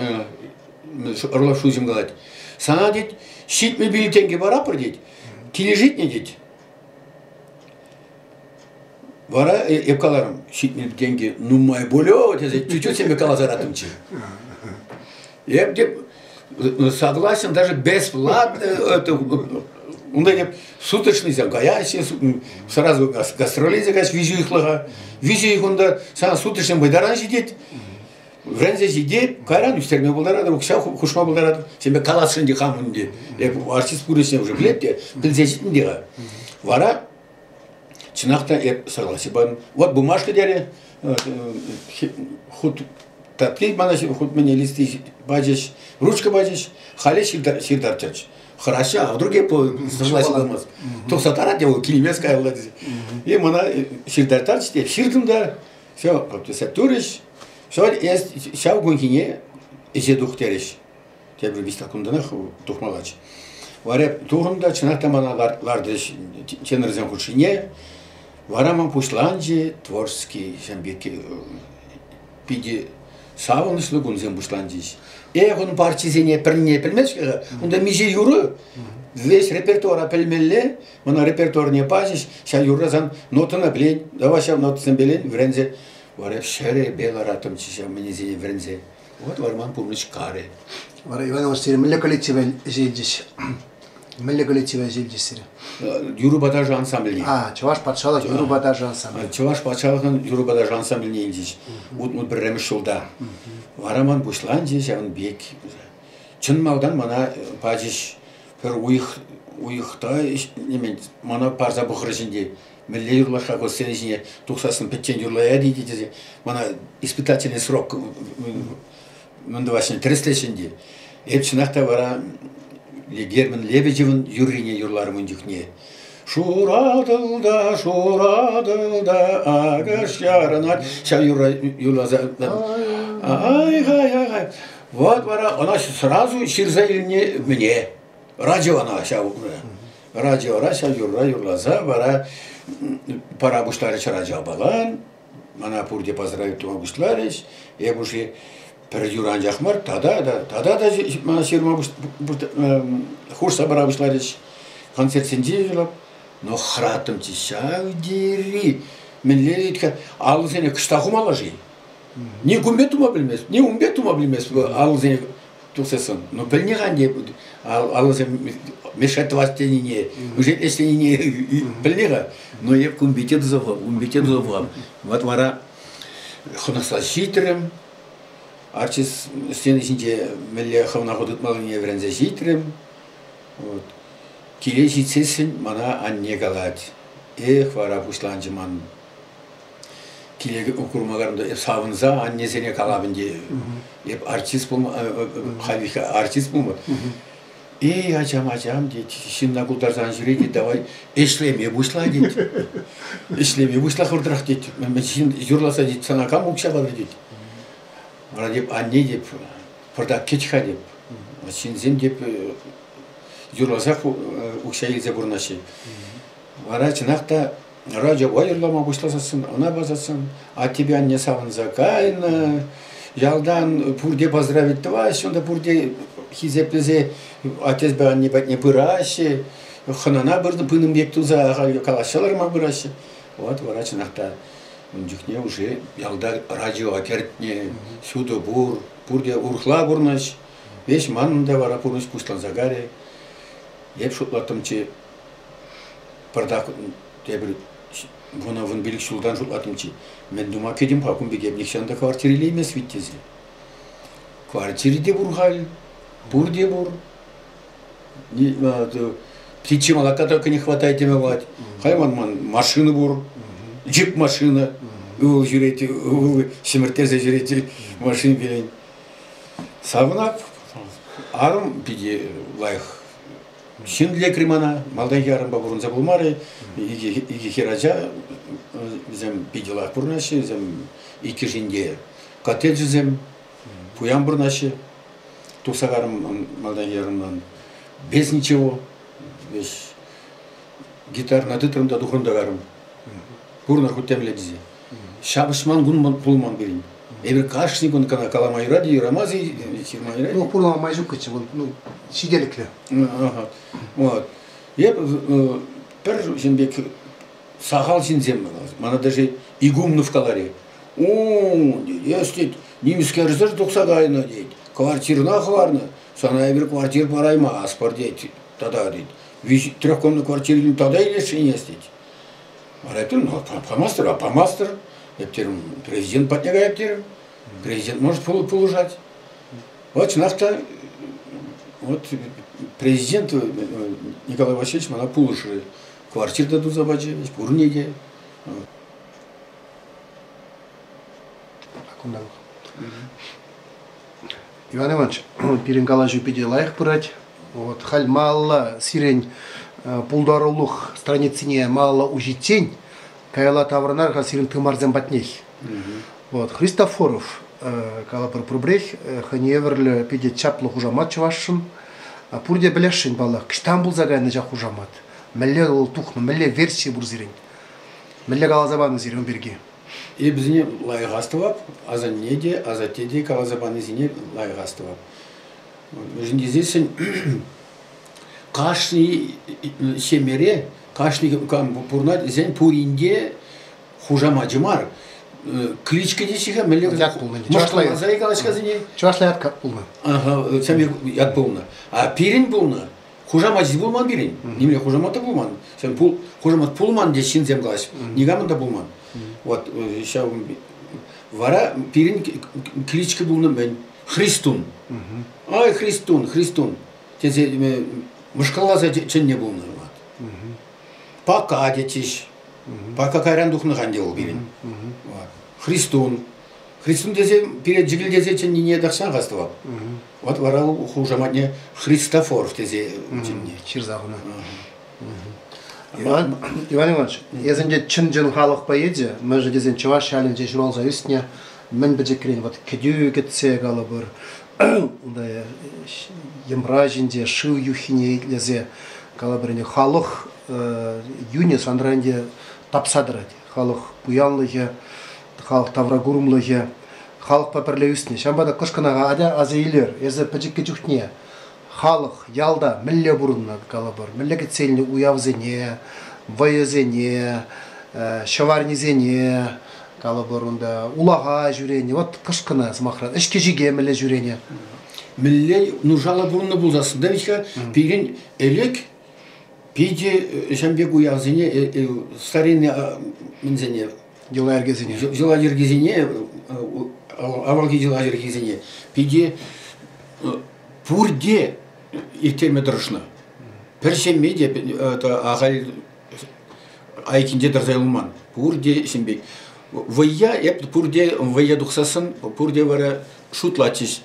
[SPEAKER 2] Орлов Шуҫӑм калать, сана, тет, 70 тенкӗ парапӑр, тет, килӗшетне, тет. Вара эп каларӑм, 70 тенкӗ нумай пулё, тесе чуть-чуть себе каласа ратӑмччӗ. Эп те согласен, даже бесплатно, это, унта эп суточныйсем каяҫҫӗ, сразу гастроле каяҫ виҫӗ уйӑхлӑха. Виҫӗ уйӑх унта сана суточный вӑйтаран ҫитет. Вӗренсе ҫитет, кайран ӳстерме пултаратӑр, укҫа хушма пултаратӑр. Сенпе каласшӑн те хам ӗнтӗ. Эп артист пурнӑҫне уже пӗлет те, пӗлсе ҫитнӗ те-ха. Вара чӑнах та эп согласие патӑм. Вот бумажка терӗ, хут татки мана хут мӗне листи пачӗҫ, ручка пачӗҫ, халӗ ҫыртарчӗҫ. Хӑраҫҫӗ, а вдруг эп согласие памас. Тухса тарать те вӑл килмест каялла тесе. И мана ҫыртарчӗ те, ҫыртӑм та, все, подписать турӗҫ. Все, ҫав кунхине ӗҫе тух терӗҫ. Тепӗр виҫ кунтанах тухмаллаччӗ. Вара тухрӑм та чӑнах та мана лартрӗҫ тенорсем хушшине. Вара ман пуҫланчӗ творческий ҫав пек питӗ савӑнӑҫлӑ кунсем пуҫланчӗҫ. Эх, ун парчисене пӗрне пӗлмест-ха. Унта миҫе юрӑ, весь репертуара пӗлмелле. Мана репертуарне пачӗҫ, ҫав юрра сан нотӑна пӗлен, давай ҫав нотӑсем пӗлен, вӗренсе. Вара ҫӗрӗпе лараттӑмччӗ ҫав мӗнесене вӗренсе. Вот вӑрман пурнӑҫ карӗ.
[SPEAKER 1] Вара Иван Иванович, сире мӗнле коллектива ӗҫе илчӗҫ? Мӗнле коллектива ӗҫе илчӗҫ сире?
[SPEAKER 2] Юрӑпа ташӑ ансамбльне.
[SPEAKER 1] А, Чӑваш патшалӑх юрӑпа ташӑ ансамблӗ.
[SPEAKER 2] Чӑваш патшалӑхӑн юрӑпа ташӑ ансамбльне илчӗҫ. 61-мӗш ҫулта. Вара ман пуҫланчӗ ҫавӑн пек. Чӑн малтан мана пачӗҫ пӗр уйӑх уйӑхта мана парса пӑхрӗҫ ӗнтӗ. Мӗнле юрлаша ку сцена ҫине тухсассӑн пӗччен юрлаять-и тесе мана испытательный срок мӗн тӑваҫҫӗ тӗрӗслеҫҫӗ ӗнтӗ. Эп чӑнах та вара Герман Лебедевӑн юррине юрларӑм ун чухне. Шуратӑл та, шуратӑл та, акӑш ярӑнать. Ҫав юрра юрласа ай-хай-ай-хай. Вот вара ӑна сразу ҫырса илни мӗне? Радиона ҫав радиора ҫав юрра юрласа вара пара пуҫларӗҫ радиопалан. Мана пурте поздравить тума пуҫларӗҫ. Эп уже Пӗр юрӑ анчах мар, тата та, тата та мана ҫырма хушса пара пуҫларӗҫ. Концертсенче юрлап. Но хӑраттӑмччӗ ҫав тери. Мӗнле ыйтка алӑсене кӑшта хумалла-ши? Ни кун пек тума пӗлмест, ни ун пек тума пӗлмест алӑсене тухсассӑн. Ну пӗлнӗ-ха ӗнтӗ алӑсем мешать тӑвас тенине, мешать тенине пӗлнӗ-ха. Но эп кун пек те туса пӑхам, ун пек те туса пӑхам. Вот вара хӑнӑхса ҫитрӗм. Артист сцена ҫинче мӗнле хӑвна ху тытмаллине вӗренсе ҫитрӗм. Вот. Киле ҫитсессӗн мана анне калать: «Эх, вара пуҫланчӗ ман киле курма карӑм та эп савӑнса аннесене калап ӗнтӗ. Эп артист пулма, халь артист пулма. Эй, ачам, ачам, тет, ҫынна култарса ан ҫӳре, тет, давай ӗҫлеме пуҫла, тет. Ӗҫлеме пуҫла хӑвӑртрах, тет. Ҫын юрласа, тет, сана кам укҫа патӑр, тет. Вара теп, анне, теп, пӑртак кӗт-ха, теп. Ҫынсем, теп, юрласах укҫа илсе пурӑнаҫҫӗ. Вара чӑнах та радиопа юрлама пуҫласассӑн, ӑна пасассӑн аттепе анне савӑнса кайнӑ. Ялтан пурте поздравить тӑваҫҫӗ, унта пурте хисеплесе аттепе анне патне пыраҫҫӗ. Хӑнана пынӑ пек туса ахаль калаҫса ларма пыраҫҫӗ. Вот вара чӑнах та ун чухне уже ялта радио кӗртнӗ, ҫутӑ пур, пурте урӑхла пурнӑҫ. Веҫ манӑн та вара пурнӑҫ пуҫланса кайрӗ. Эп шутлаттӑмччӗ, пӑртак тепӗр вунӑ-вунпилӗк ҫултан шутлаттӑмччӗ, мӗн тума кӗтӗм-ха кун пек эп нихҫан та квартира илеймест вит тесе. Квартири те пур халь, пурте пур. Птичьи молока только не хватает теме пулать. Халь ман ман машина пур, джип машина. Ывӑл ҫӳрет, ывӑл ҫӗмӗрттерсе ҫӳрет машин пирӗн. Савӑнап. Арӑм питӗ лайӑх ҫын лекрӗ мана. Малтанхи арӑмпа пурӑнса пулмарӗ. Икӗ хӗрача вӗсем питӗ лайӑх пурӑнаҫҫӗ. Вӗсем иккӗшин те коттеджӗсем пуян пурӑнаҫҫӗ. Тухса карӑм малтанхи арӑмран. Без ничего. Веҫ гитарӑна тытрӑм та тухрӑм та карӑм. Пурӑнӑр хуть темле тесе. Ҫапӑҫман кун пулман пирӗн. Эпир кашни кун кӑна калама юрать-и, юрамасть-и, ҫырма юрать.
[SPEAKER 1] Ну, пурӑнма май ҫуккӑччӗ вӑл, ну, ҫителӗклӗ.
[SPEAKER 2] Ага. Вот. Эп пӗр ҫын пек сахал ҫынсем мана даже Игумнов каларӗ. О, эс тет, нимскерсӗр тухса кайнӑ тет, квартирӑна хӑварнӑ, сана эпир квартир параймастпӑр тет, тата тет. Трехкомнатный квартиру тата илесшӗн эс тет. Вара терӗм, памастӑр, а памастӑр. Эп терӗм, президент патне каяп терӗм. Президент может пулӑшать. Вот чӑнах та вот президент Николай Васильевич мана пулӑшрӗ. Квартира та туса пачӗ, пурне те.
[SPEAKER 1] Иван Иванович, пирӗн калаҫу питӗ лайӑх пырать. Вот халь малалла сирӗн пултарулӑх страницине малалла уҫиччен каялла таврӑнар-ха сирӗн тымарсем патнех. Вот Христофоров калӑпӑр пурпӗрех хӑйне евӗрлӗ питӗ чаплӑ хушамат чӑвашшӑн. Пурте пӗлесшӗн паллах, кӑҫтан пулса кайнӑ ҫак хушамат? Мӗнле вӑл тухнӑ, мӗнле верси пур сирӗн? Мӗнле каласа панӑ сире ун пирки?
[SPEAKER 2] Эпӗсене лайӑх астӑвап, асанне те, асатте те каласа панисене лайӑх астӑвап. Мӗншӗн тесессӗн кашни ҫемьере, кашни кам пурӑнать, вӗсен пурин те хушамачӗ мар. Кличка теҫҫӗ-ха, мӗнле
[SPEAKER 1] ят пулнӑ.
[SPEAKER 2] Мӑшкӑлласа калаҫкасене.
[SPEAKER 1] Чӑвашла ят пулнӑ.
[SPEAKER 2] Ага, сам ят пулнӑ. А пирӗн пулнӑ. Хушамачӗ пулман пирӗн. Нимле хушамат та пулман. Сен хушамат пулман те ҫынсем калаҫ. Никамӑн та пулман. Вот ҫав вара пирӗн кличка пулнӑ мӗн? Христун. Ай, Христун, Христун тесе мӑшкӑлласа чӗннӗ пулнӑ. Пока тетчӗҫ. Пока кайран тухнӑ-ха ӗнтӗ вӑл пирӗн. Христун. Христун тесе пире джигил тесе чӗннине тахҫан хастӑвап. Вот вара хушаматне Христофоров тесе чӗннӗ.
[SPEAKER 1] Ҫырса хунӑ. Иван, Иван Иванович, эсӗ ӗнтӗ чӑн-чӑн халӑх поэчӗ, мӗншӗн тесен чӑваш ялӗнче ҫуралса ӳснӗ, мӗн пӗчӗкрен вот кӗтӳ кӗтсе калӑпӑр, унта йӑмра ҫинче шыв юххине итлесе калӑпӑр ӗнтӗ халӑх юнӗ санра ӗнтӗ тапса тӑрать. Халӑх пуянлӑхӗ, халӑх тавракурӑмлӑхӗ, Халӑхпа пӗрле ӳснӗ. Ҫавӑнпа та кӑшкӑна атя аса илер. Эсӗ пӗчӗккӗ чухне халӑх ялта мӗнле пурӑннӑ, калӑпӑр, мӗнле кӗтсе илнӗ уявсене, вӑйӑсене, ҫӑварнисене, калӑпӑр, унта улаха ҫӳренӗ, вот кӑшкӑна, сӑмахран, ӗҫкӗ-ҫике мӗнле ҫӳренӗ?
[SPEAKER 2] Мӗнле нушаллӑ пурӑннӑ пулсассӑн та вӗт-ха пирӗн ӗлӗк питӗ ҫам пек уявсене старинный мӗнсене
[SPEAKER 1] йӑла-йӗркесене
[SPEAKER 2] йӑла-йӗркесене авалхи йӑла-йӗркесене питӗ пурте ирттерме тӑрӑшнӑ. Пӗр ҫемье те ахаль айккинче тӑрса юлман. Пурте ҫын пек. Вӑййа эп пурте вӑййа тухсассӑн пурте вара шутлатчӗҫ.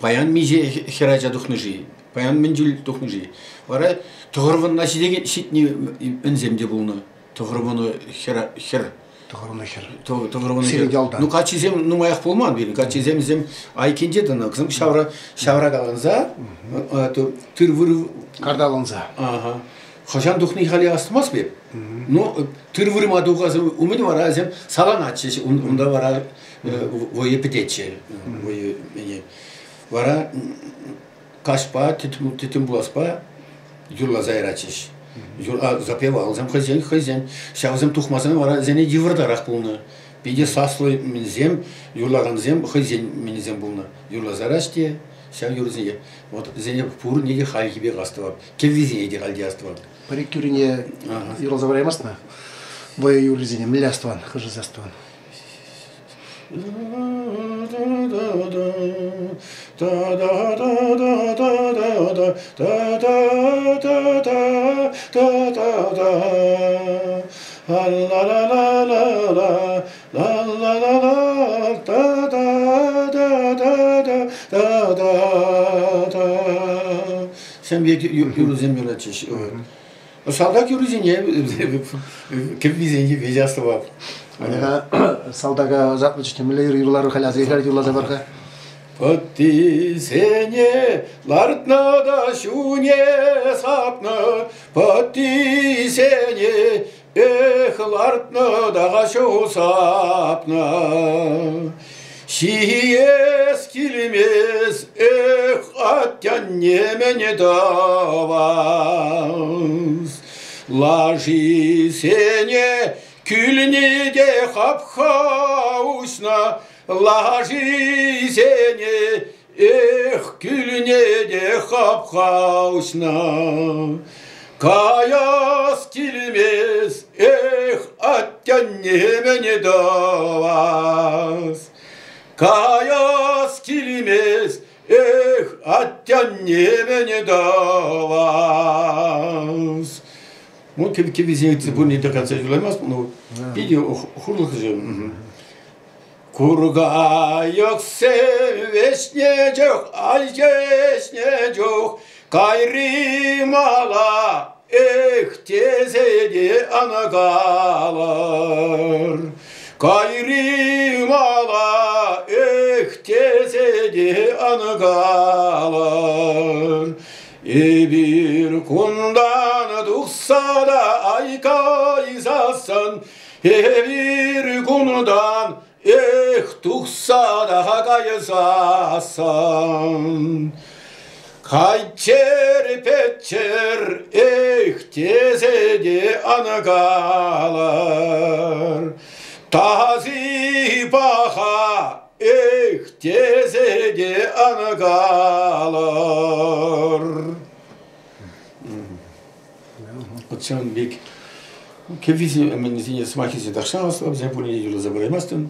[SPEAKER 2] Паян миҫе хӗрача тухнӑ-ши? Паян мӗн чуль тухнӑ-ши? Вара тӑхӑрвунна ҫитекен ҫитнӗ ӗнсем те пулнӑ. Тӑхӑрвунӑ хӗр хӗр.
[SPEAKER 1] Тӑхӑрвунӑ хӗр.
[SPEAKER 2] Тӑхӑрвунӑ хӗр.
[SPEAKER 1] ялта.
[SPEAKER 2] Ну, каччисем нумаях пулман пирӗн. Каччисем вӗсем айккинче тӑнӑ. Вӗсем ҫавра ҫавракаланса тыр выр
[SPEAKER 1] карталанса.
[SPEAKER 2] Ага. Хӑҫан тухни халӗ астумасть пек. Ну, тыр вырма тухас умӗн вара вӗсем саланатчӗҫ. Унта вара вӑйӑ пӗтетчӗ. Вӑйӑ Вара каҫпа тӗттӗм пуласпа юрласа яратчӗҫ. Запевалсем хӑйсен хӑйсен. Ҫавсем тухмасан вара вӗсене йывӑртарах пулнӑ. Питӗ саслӑ мӗнсем, юрлакансем хӑйсен мӗнӗсем пулнӑ. Юрласа яраҫ те ҫав юрӑсене. Вот вӗсене пурне те хальхи пек астӑвап. Кӗввисене те хальхи астӑвап.
[SPEAKER 1] Пӗр-ик юррине юрласа параймастна? Вӑйӑ юррисене мӗнле астӑван, хӑшӗсем астӑван?
[SPEAKER 2] Ҫемье юрӑсем юратчӗҫ. Салтак юррисене кӗввисене веҫ астӑвап.
[SPEAKER 1] Салтака ӑсатнӑ чухне мӗнле юрларӑр халь аса илер юрласа пар-ха.
[SPEAKER 2] Пӑттисене лартнӑ та ҫуне сапнӑ, пӑттисене эх лартнӑ та ҫу сапнӑ. Ҫиес килмес, эх, аттянне-мӗн тӑвас? Лашисене кӳлнӗ те хапха уҫнӑ, лашисене, эх, кӳлнӗ те хапха уҫнӑ. Каяс килмес, эх, аттянне-мӗн тӑвас? Каяс килмес, эх, аттянне-мӗн тӑвас? Ну, кӗввисене ытти пурне те концерт юлаймасть, ну, питӗ хурлӑхлӑ. Куркайӑксем вӗҫне чух, ай вӗҫне чух, кайри мала, эх, тесе те ан калӑр. Кайри мала, эх, тесе те ан калӑр. Эпир кунтан тухса та ай кайсассӑн Эпир кунтан, эх, тухса та кайсассӑн, кайччӗр, пӗтчӗр, эх, тесе те ан калӑр. Таси паха, эх, тесе те ан калӑр. Вот ҫавӑн пек кӗввисене, мӗнсене, сӑмахӗсене тахҫан вӗсем пурне те юрласа пыраймастӑн.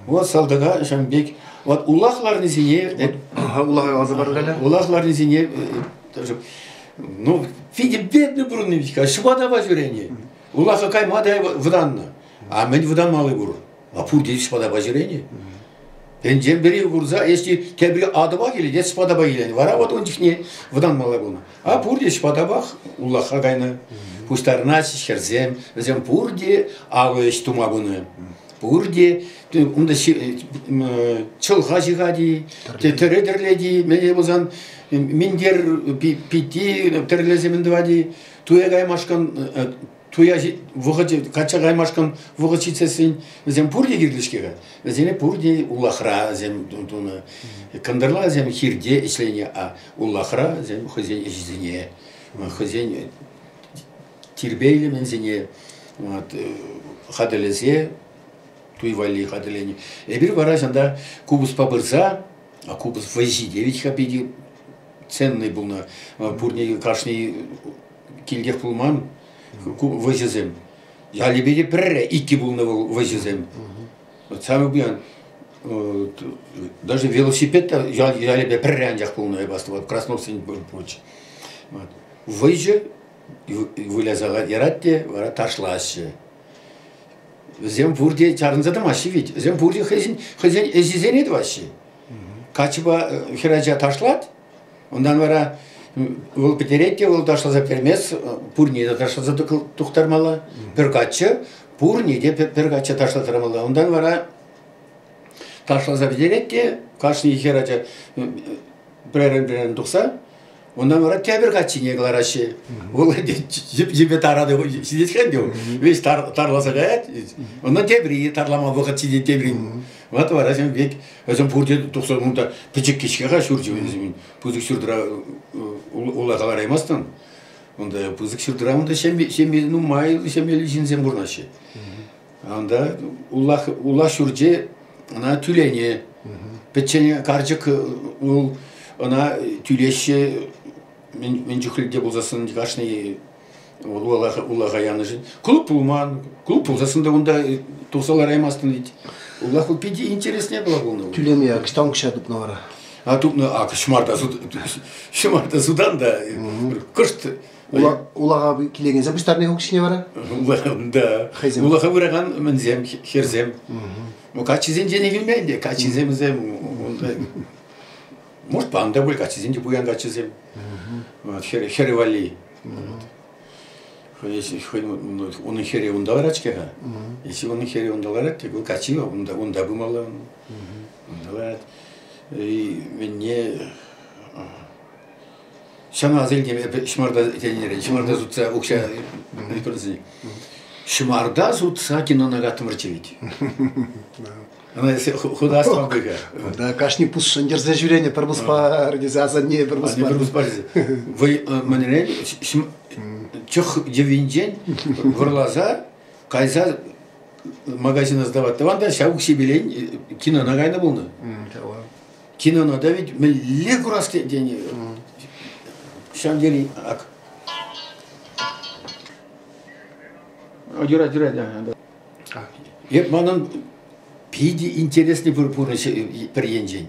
[SPEAKER 2] Вот салтака ҫавӑн пек вот улах ларнисене
[SPEAKER 1] улаха каласа пар-ха.
[SPEAKER 2] Улах ларнисене ну, питӗ бедный пурӑннӑ витька, ҫӑпатапа ҫӳренӗ. Улаха кайма та вӑтаннӑ. А мӗн вӑтанмалли пур? А пурте ҫӑпатапа ҫӳренӗ. Пенчен пӗри курса, если тепри атӑпа килет, эс ҫӑпатапа килен. Вара вот ун чухне вӑтанмалла пулнӑ. А пурте ҫӑпатапах улаха кайнӑ. Пуҫтарӑнаҫҫӗ хӗрсем, вӗсем пурте алӑ ӗҫ тума пынӑ. Пурте унта чӑлха ҫыхать-и, тӗрӗ тӗрлет-и, мӗне пулсан минтер питти тӗрлесе мӗн тӑвать-и, туя каймашкӑн. Туя вӑхӑчӗ качча каймашкӑн вӑхӑт ҫитсессӗн вӗсем пурте кирлӗ-ҫке-ха. Вӗсене пурте улахра вӗсем тунӑ. Кӑнтӑрла вӗсем хирте ӗҫленӗ, а улахра вӗсем хӑйсен ӗҫӗсене, хӑйсен тирпейлӗ мӗнсене вот, хатӗрлесе туй валли хатӗрленӗ. Эпир вара ҫанта купӑспа пырса, а купӑс вӑй ҫитет-ха питӗ ценный пулнӑ. Пурне кашни килтех пулман вӑйҫӑсем. Ялӗпе те пӗрре иккӗ пулнӑ вӑл вӑйҫӑсем. Вот самый пуян даже велосипед та ялӗпе пӗрре анчах пулнӑ эп астӑвап Красновсен пурччӗ. Вӑйҫӑ выляса ярать те вара ташлаҫҫӗ. Вӗсем пурте чарӑнса тӑмаҫҫӗ ведь. Вӗсем пурте хӑйсен, хӑйсен ӗҫӗсене тӑваҫҫӗ. Каччӑпа хӗрача ташлать, унтан вара вӑл пӗтерет те вӑл ташласа пӗтермест, пурне те ташласа тухтармалла. Пӗр каччӑ пурне те пӗр каччӑ ташлаттармалла. Унтан вара ташласа пӗтерет те кашни хӗрача пӗрерӗн-пӗрерӗн тухса Унтан вара тепӗр каччине кӑлараҫҫӗ. Вӑл йӗпе тарады ҫитет-ха ӗнтӗ вӑл. Весь тарласа каять. Унтан тепри тарлама вӑхӑт ҫитет теприн. Вот вара ҫавӑн пек вӗсем пурте тухса унта пӗчӗккӗ-ҫке-ха ҫурчӗ вӗсен. Пысӑк ҫуртра ула кӑлараймастӑн. Унта пысӑк ҫуртра унта ҫемье, ҫемье нумай ҫемьеллӗ ҫынсем пурӑнаҫҫӗ. Унта улах, улах ҫурчӗ ӑна тӳленӗ. Пӗччен карчӑк ул ӑна тӳлеҫҫӗ мӗн чухлӗ те пулсассӑн кашни улаха, улаха янӑшӑн. Клуб пулман. Клуб пулсассӑн та унта тухса лараймастӑн ведь. Улах вӑл питӗ интересне была пулнӑ.
[SPEAKER 1] Тӳлеме ӑҫтан укҫа тупнӑ вара?
[SPEAKER 2] А тупнӑ, а ҫӑмарта, ҫӑмарта судан та кӑшт
[SPEAKER 1] Улаха килекенсем пуҫтарни укҫине вара?
[SPEAKER 2] Да. Улаха выракан мӗнсем, хӗрсем. Ну, каччисенчен илмен те, каччисем вӗсем унта. Может, пан та пуль, каччисем те пуян каччисем. Хӗрӗ, хӗрӗ валли. Унӑн хӗрӗ унта ларать-ҫке-ха. Если унӑн хӗрӗ унта ларать, то каччи унта, унта пымалла. Унта ларать. И мӗнне Ҫана аса илтӗм эпӗ ҫӑмарта тенӗрен, ҫӑмарта сутса укҫа ыйтӑрсен. Ҫӑмарта сутса кинона каттӑмӑрччӗ ведь. Ӑна худа астӑвам пек.
[SPEAKER 1] Да, кашни пусшӑн йӗрсе ҫӳренӗ пӗр пуспа тесе асанне пӗр пуспа.
[SPEAKER 2] Пӗр пуспа тесе. Вӑй мӗнрен чӑх йӑвинчен вӑрласа кайса магазина сдавать тӑван та ҫав укҫипелен кинона кайнӑ пулнӑ. Кинона да ведь мӗнле курас тени ҫав тери ак. Юрать, юрать. Эп манӑн питӗ интересный пурнӑҫ пӗр енчен.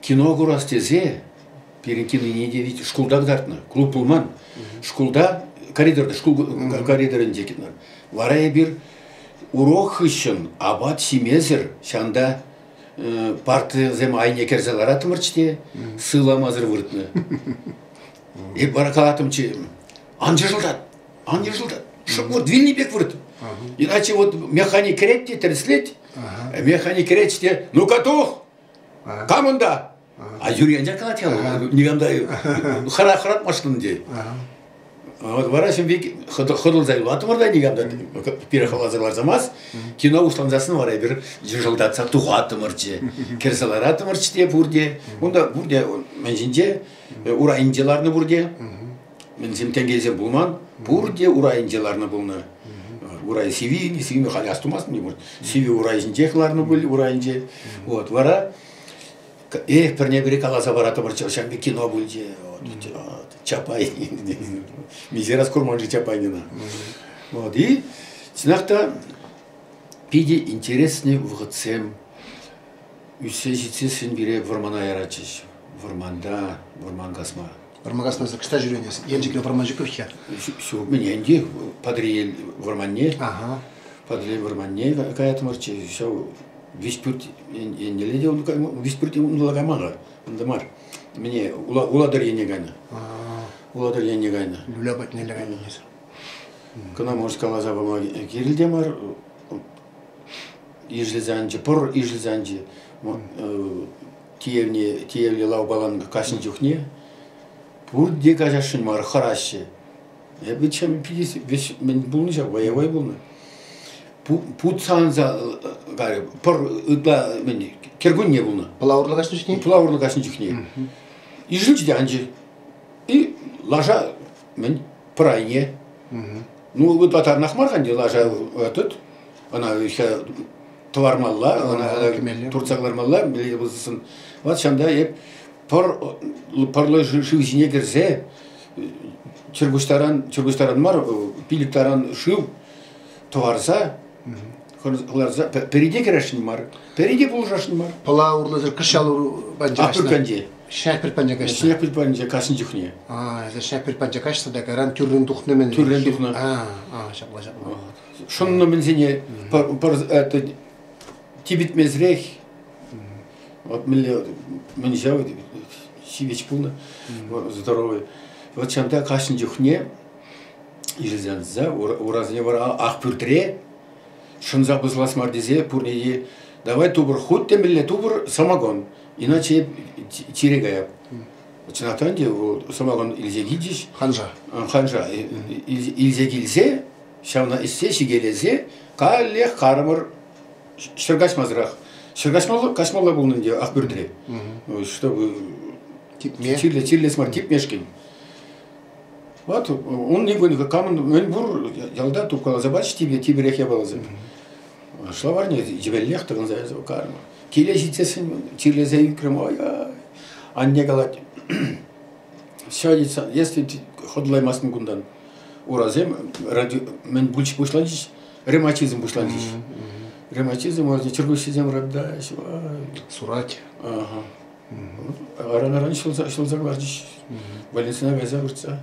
[SPEAKER 2] Кино курас тесе пирӗн киноне те ведь шкулта кӑтартнӑ, клуб пулман. Шкулта коридорта, шкул коридорӗнче кино. Вара эпир урок хыҫҫӑн апат ҫимесӗр ҫанта партисем айне кӗрсе лараттӑмӑрччӗ те сывламасӑр выртнӑ. Эп вара калаттӑмччӗ, ан йӑшӑлтат, ан йӑшӑлтат, шӑп вырт, вилнӗ пек вырт. Иначе вот механик кӗрет те тӗрӗслет, механик кӗрет те, ну-ка тух, кам унта? А Юрий анчах калать-ха, никам та хӑратмастӑн те. Вот вара ҫын пек хӑтӑлса юлаттӑмӑр та никам та пире хӑваласа кӑларсамас. Кино уҫлансассӑн вара эпир йӑшӑлтатса тухаттӑмӑрччӗ. Кӗрсе лараттӑмӑрччӗ те пурте. Унта пурте мӗн ҫинче урайӗнче ларнӑ пурте. Мӗнсем тенкелсем пулман. Пурте урайӗнче ларнӑ пулнӑ. Урай сиви, сивине халь астумастӑн те пуль. Сивӗ урай ҫинчех ларнӑ пуль урайӗнче. Вот вара Эх, пӗрне-пӗри каласа паратӑмӑрччӗ, ҫав пек кино пулчӗ. Чапай. Миҫе раз курман-ши Чапайнина. Вот, и чӑнах та питӗ интересный вӑхӑтсем ӳссе ҫитсессӗн пире вӑрмана яратчӗҫ. Вӑрманта, вӑрман касма.
[SPEAKER 1] Вӑрман касма ӑҫта ҫӳренӗ? Елчӗкре вӑрман ҫук-ха.
[SPEAKER 2] Ҫук, мӗн ӗнтӗ Патӑрьел вӑрманне. Ага. Патӑрьел вӑрманне каятӑмӑрччӗ. Ҫав Виҫпӳрт еннелле те Виҫпӳрт унта кайман-ха, унта мар. Мӗне Улатӑр енне кайнӑ. Улатӑр енне кайнӑ.
[SPEAKER 1] Люля патнелле кайнӑ тесен.
[SPEAKER 2] Кӑна, может, каласа пама кирлӗ те мар. Ишӗлсе анчӗ, пӑр ишӗлсе анчӗ. Тиевне, тиевле лавпалан каҫнӑ чухне пурте каҫасшӑн мар, хӑраҫҫӗ. Эпӗ чем вӗҫ мӗн пулнӑ ҫав, воевой пулнӑ. Путсанса карӗ, пӑр ытла мӗн, кӗркунне пулнӑ.
[SPEAKER 1] Пӑла урлӑ каҫнӑ чухне?
[SPEAKER 2] Пӑла урлӑ каҫнӑ чухне. Ишӗлчӗ те анчӗ. И лаша мӗн, пӑр айне. Ну, ытла тарнах мар-ха ӗнтӗ лаша этот, ӑна тӑвармалла, ӑна туртса кӑлармалла, мӗнле пулсассӑн. Вот ҫавӑнта эп пӑр пӑрлӑ шыв ҫине кӗрсе чӗркуҫтаран, чӗркуҫтаран мар, пилӗк таран шыв тӑварса кӑларса пӗри те кӗрешӗн мар, пӗри те пулӑшасшӑн мар.
[SPEAKER 1] Пӑла урлӑ кӑҫал панча
[SPEAKER 2] каҫнӑ. Панче.
[SPEAKER 1] Ҫӗнӗ панча каҫнӑ.
[SPEAKER 2] Ҫӗнӗ панча каҫнӑ чухне.
[SPEAKER 1] А, ҫӗнӗ панча каҫнӑ та кайран тӳррӗн тухнӑ мӗн.
[SPEAKER 2] Тӳррӗн тухнӑ.
[SPEAKER 1] А, а, ҫапла, ҫапла.
[SPEAKER 2] Шӑннӑ мӗнсене пӑр типӗтмесӗрех вот мӗнле мӗн ҫав ҫивӗч пулнӑ, здоровый. Вот ҫавӑнта каҫнӑ чухне ишӗлсе урасене вара ах пӳртре шӑнса пӑсӑлас мар тесе пурне те давай тупӑр хуть те мӗнле тупӑр самогон, иначе чире каяп. Чӑнах та ӗнтӗ самогон илсе килчӗҫ.
[SPEAKER 1] Ханша.
[SPEAKER 2] Ханша илсе килсе ҫавна ӗҫсе ҫикелесе каллех карӑмӑр ҫӗр каҫмасӑрах. Ҫӗр каҫмалла, каҫмалла пулнӑ ӗнтӗ Ахпӳртре. Чтобы
[SPEAKER 1] типме.
[SPEAKER 2] Чирлес, чирлес мар, типмешкӗн. Вот он никон камӑн мӗн пур ялта тупкаласа пачӗ типе, типерех япаласем. Шлаварне йӗвеллех тӑкӑнса ярса карма. Киле ҫитсессӗн чирлесе ӳкрӗм, ой, анне калать, все, если хӑтӑлаймастӑн кунтан, урасем мӗн пуҫланчӗҫ, ревматизм пуҫланчӗҫ. Ревматизм, чӗркуҫҫисем ыратаҫ.
[SPEAKER 1] Сурать.
[SPEAKER 2] Ага. Аран-аран ҫӑлса, ҫӑлса кӑларчӗҫ. Больницӑна кайса выртса.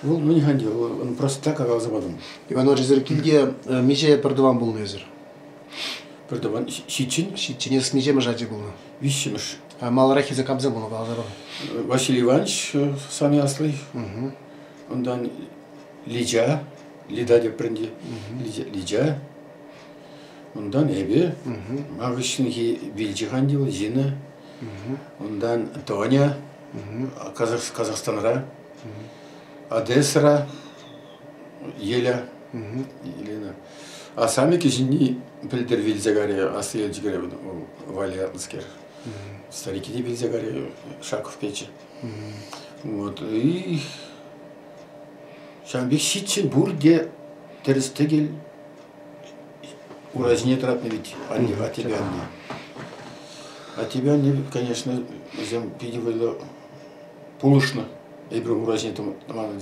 [SPEAKER 2] Вӑл мӗн ханчӗ, он просто так каласа патӑм.
[SPEAKER 1] Иван Иванович, килте миҫе пӗртӑван пулнӑ эсир?
[SPEAKER 2] Пӗртӑван ҫиччӗн.
[SPEAKER 1] Ҫиччӗн эс миҫемӗш ачи пулнӑ?
[SPEAKER 2] Виҫҫӗмӗш.
[SPEAKER 1] Маларах илсе камсем пулнӑ каласа
[SPEAKER 2] Василий Иванович, самый аслый. Унтан Лича, Лида тепринче, Лича. Унтан эпӗ, ман хыҫҫӑнхи вилчӗ вӑл Зина. Унтан Тоня, Казахстанра, Одессӑра, Еля, Елена. А сами кӗҫӗнни пӗлтӗр вилсе карӗ, аслӑ елчӗкре Валя ятлӑскер. Старики те вилсе карӗ, Шаков печӗ. Вот. И ҫавӑн пек ҫиччӗн пурте тӗрӗс-тӗкел ура ҫине тӑратнӑ ведь анне, аттепе анне. Аттепе анне, конечно, вӗсем питӗ вӑйлӑ пулӑшнӑ эпир ура ҫине тӑман,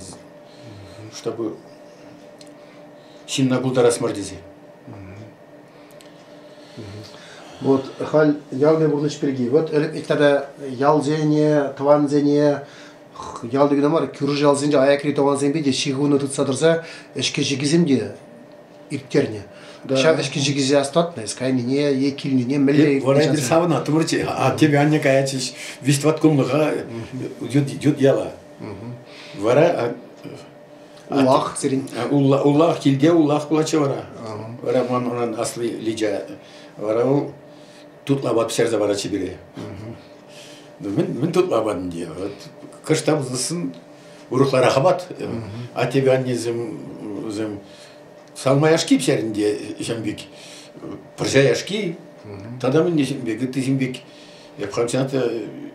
[SPEAKER 2] чтобы ҫынна пултарас мар тесе.
[SPEAKER 1] Вот халь ялти пурнӑҫ пирки. Вот ӗлӗк тата ялсене, тӑвансене ялти кӑна мар, кӳршӗ ялсенче аякри тӑвансемпе те ҫыхӑну тытса тӑрса ӗҫкӗ-ҫикӗсем те ирттернӗ. Ҫав ӗҫкӗ-ҫикӗсе астатнӑ эс кайнине е килнине мӗнле
[SPEAKER 2] Вара эпир савӑнаттӑмӑрччӗ. Аттепе анне каятчӗҫ виҫ-тӑват кунлӑха ют, ют яла. Вара
[SPEAKER 1] Улах сирӗн.
[SPEAKER 2] Улах, килте улах пулатчӗ вара. Вара ман унӑн асли Лидя. Вара вӑл тутлапа пӗҫерсе паратчӗ пире. Ну, мӗн, мӗн тутлапа ӗнтӗ? Кӑштах пулсассӑн урӑхларах апат. Аттепе аннесем вӗсем салма яшки пӗҫернӗ те ҫам пек. Пӑрҫа яшки. Тата мӗн те пек, ыттисем пек. Эп хам та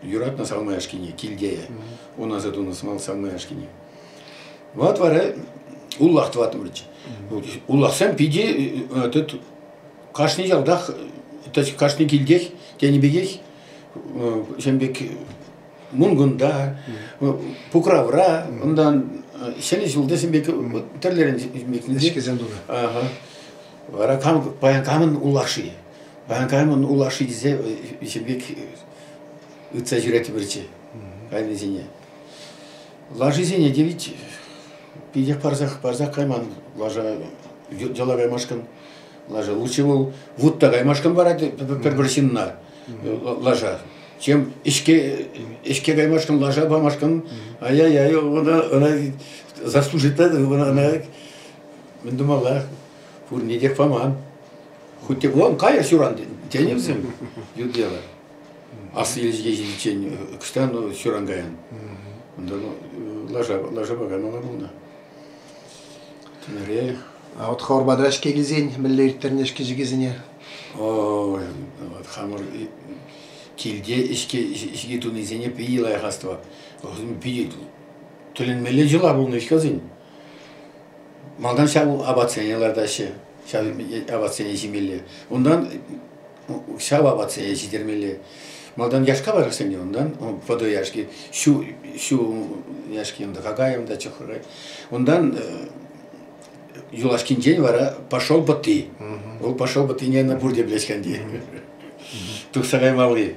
[SPEAKER 2] юратнӑ салма яшкине килте. Унаса тунӑ салма яшкине. Вот вара уллах тӑваттӑмӑрччӗ. Уллахсем питӗ тут кашни ялтах, то есть кашни килтех тенӗ пекех ҫавӑн пек Мункунта, Пукравра, унтан Ҫӗнӗ ҫулта ҫын пек тӗрлӗрен
[SPEAKER 1] ӗҫкӗсем тунӑ.
[SPEAKER 2] Ага. Вара кам, паян камӑн уллахши? Паян камӑн уллахши тесе ҫын пек ыйтса ҫӳреттӗмӗрччӗ кайнисене. Лашисене те ведь питех парсах, парсах кайман лаша йӑла каймашкӑн. Лаша лучше вӑл вутта каймашкӑн парать пӗр-пӗр ҫынна лаша. Чем ӗҫке, ӗҫке каймашкӑн, лаша памашкӑн, ай-яй-яй, ӑна, ӑна заслужить ӑна, ӑна мӗн тумалла, пурне тех паман. Хоть те вон кайӑр ҫуран тенӗ вӗсем, ют дело. Аслӑ Елчӗке ҫитиччен кӑштан ҫуран каян. Унта лаша, лашапа каймалла пулнӑ. Тӗнӗре.
[SPEAKER 1] А вот хӑвӑрпа ӗҫке килсен мӗнле ирттернӗ ӗҫкӗ-ҫикӗсене?
[SPEAKER 2] Ой, вот хамӑр килте ӗҫке ӗҫки тунисене питӗ лайӑх астӑвап. Питӗ тӗлӗнмелле йӑла пулнӑ ӗҫкӗсен. Малтан ҫав апатсене лартаҫҫӗ, ҫав апатсене ҫимелле. Унтан ҫав апатсене ҫитермелле. Малтан яшка параҫҫӗ ӗнтӗ унтан, пӑтӑ яшки, ҫу, ҫу яшки унта, какай унта, чӑх какай. Унтан юлашкинчен вара пошел пӑтти. Вӑл пошел пӑттине ӑна пурте пӗлеҫ ӗнтӗ. Тухса каймалли.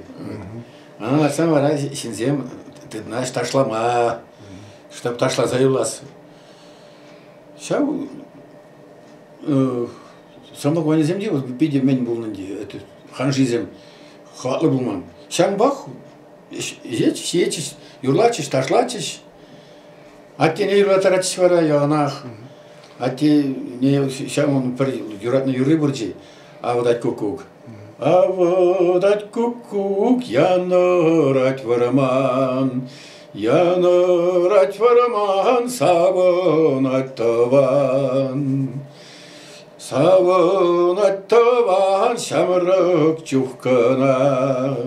[SPEAKER 2] Ӑна лартсан вара ҫынсем тытӑнаҫ ташлама, чтоб ташласа юлас. Ҫав самогонӗсем те питӗ мӗн пулнӑ ӗнтӗ, ханшисем хаклӑ пулман. Ҫавӑнпах ӗҫетчӗҫ, ҫиетчӗҫ, юрлатчӗҫ, ташлатчӗҫ. Аттене юрлаттаратчӗҫ вара яланах. Аттене ҫав пӗр юратнӑ юрри пурччӗ, «Авӑтать куккук». Авӑтать куккук, янӑрать вӑрман, Янӑрать вӑрман, савӑнать тӑван. Савӑнать тӑван ҫамрӑк чух кӑна.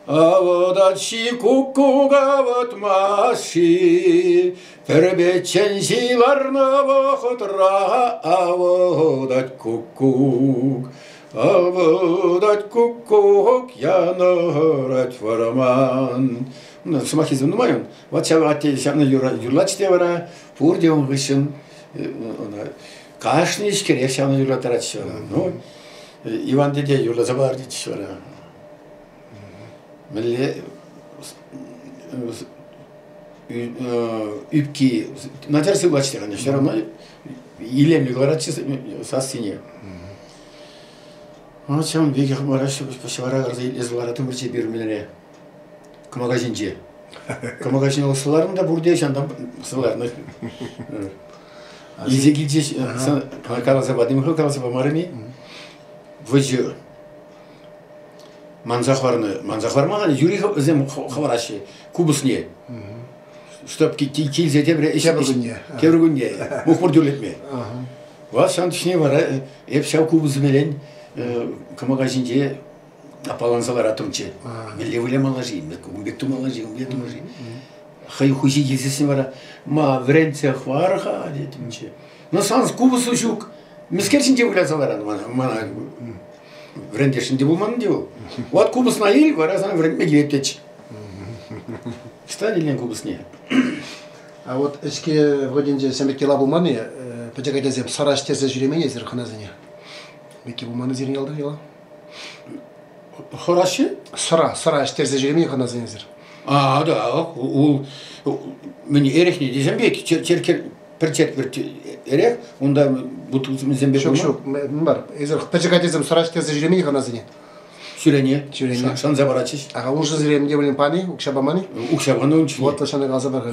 [SPEAKER 2] Авӑтать-ши куккук авӑтмасть-ши, Пӗр-пӗччен ларнӑ вӑхӑтра авӑтать куккук. Авӑтать куккук, янӑрать вӑрман. Сӑмаххисем нумай ун. Вот ҫав атте ҫавна юрлатчӗ те вара, пурте ун хыҫҫӑн ӑна кашни ӗҫкӗрех ҫавна юрлаттаратчӗ вара. Ну, Иван тете юрласа паратчӗ вара. Мӗнле ӳпки начар сывлатчӗ, конечно, все равно илемлӗ кӑларатчӗ сассине. Вот ҫавӑн пекех вара ҫӑвара кӑларса итлесе лараттӑмӑрччӗ эпир мӗнре кӑмака ҫинче. Кӑмака ҫине ларнӑ та пурте ҫантан сӑларнӑ. Илсе килчӗҫ, каласа патӑм, каласа памарӑм-и? Вӑйҫӑ манса хӑварнӑ, манса хӑварман, юри вӗсем хӑвараҫҫӗ купӑсне. Чтоб килсе тепӗр
[SPEAKER 1] тепӗр кунне.
[SPEAKER 2] Тепӗр кунне мухмӑр тӳрлетме. Вара ҫавӑн чухне вара эп ҫав купӑсӗмелен кӑмака ҫинче аппаланса лараттӑмччӗ. Мӗнле вылямалла-ши, ун пек тумалла-ши, ун пек тумалла-ши. Хӑй хуҫи килсессӗн вара ма вӗрентсе хӑвар-ха теттӗмччӗ. Но сан купӑсу ҫук. Мӗскер ҫинче выляса ларан мана, мана вӗрентесшӗн те пулман ӗнтӗ вӑл. Вот купӑсна ил, вара сана вӗрентме килет тетчӗ. Ӑҫтан илнӗ купӑсне?
[SPEAKER 1] А вот ӗҫке вӑхӑтӗнче сен пек йӑла пулман-и? Пӗчӗк ачасем сӑра ӗҫтерсе ҫӳремен эсир хӑнасене? Пекки пулман-и сирӗн ялта йӑла?
[SPEAKER 2] Хӑраҫҫӗ?
[SPEAKER 1] Сӑра, сӑра ӗҫтерсе ҫӳремен хӑнасене эсир?
[SPEAKER 2] А, да, ул мӗн эрехне тесем пек, черкке пӗр четвӗрт эрех, унта бутылкӑсем пек
[SPEAKER 1] Ҫук, ҫук, мар. Эсир пӗчӗк ачасем сӑра ӗҫтерсе ҫӳремен хӑнасене?
[SPEAKER 2] Ҫӳрене. Ҫӳрене. Шанса паратчӗҫ.
[SPEAKER 1] Ага, уншӑн сире мӗн те пулин пани, укҫа паман-и?
[SPEAKER 2] Укҫа панӑ ун чухне.
[SPEAKER 1] Вот шана каласа пар.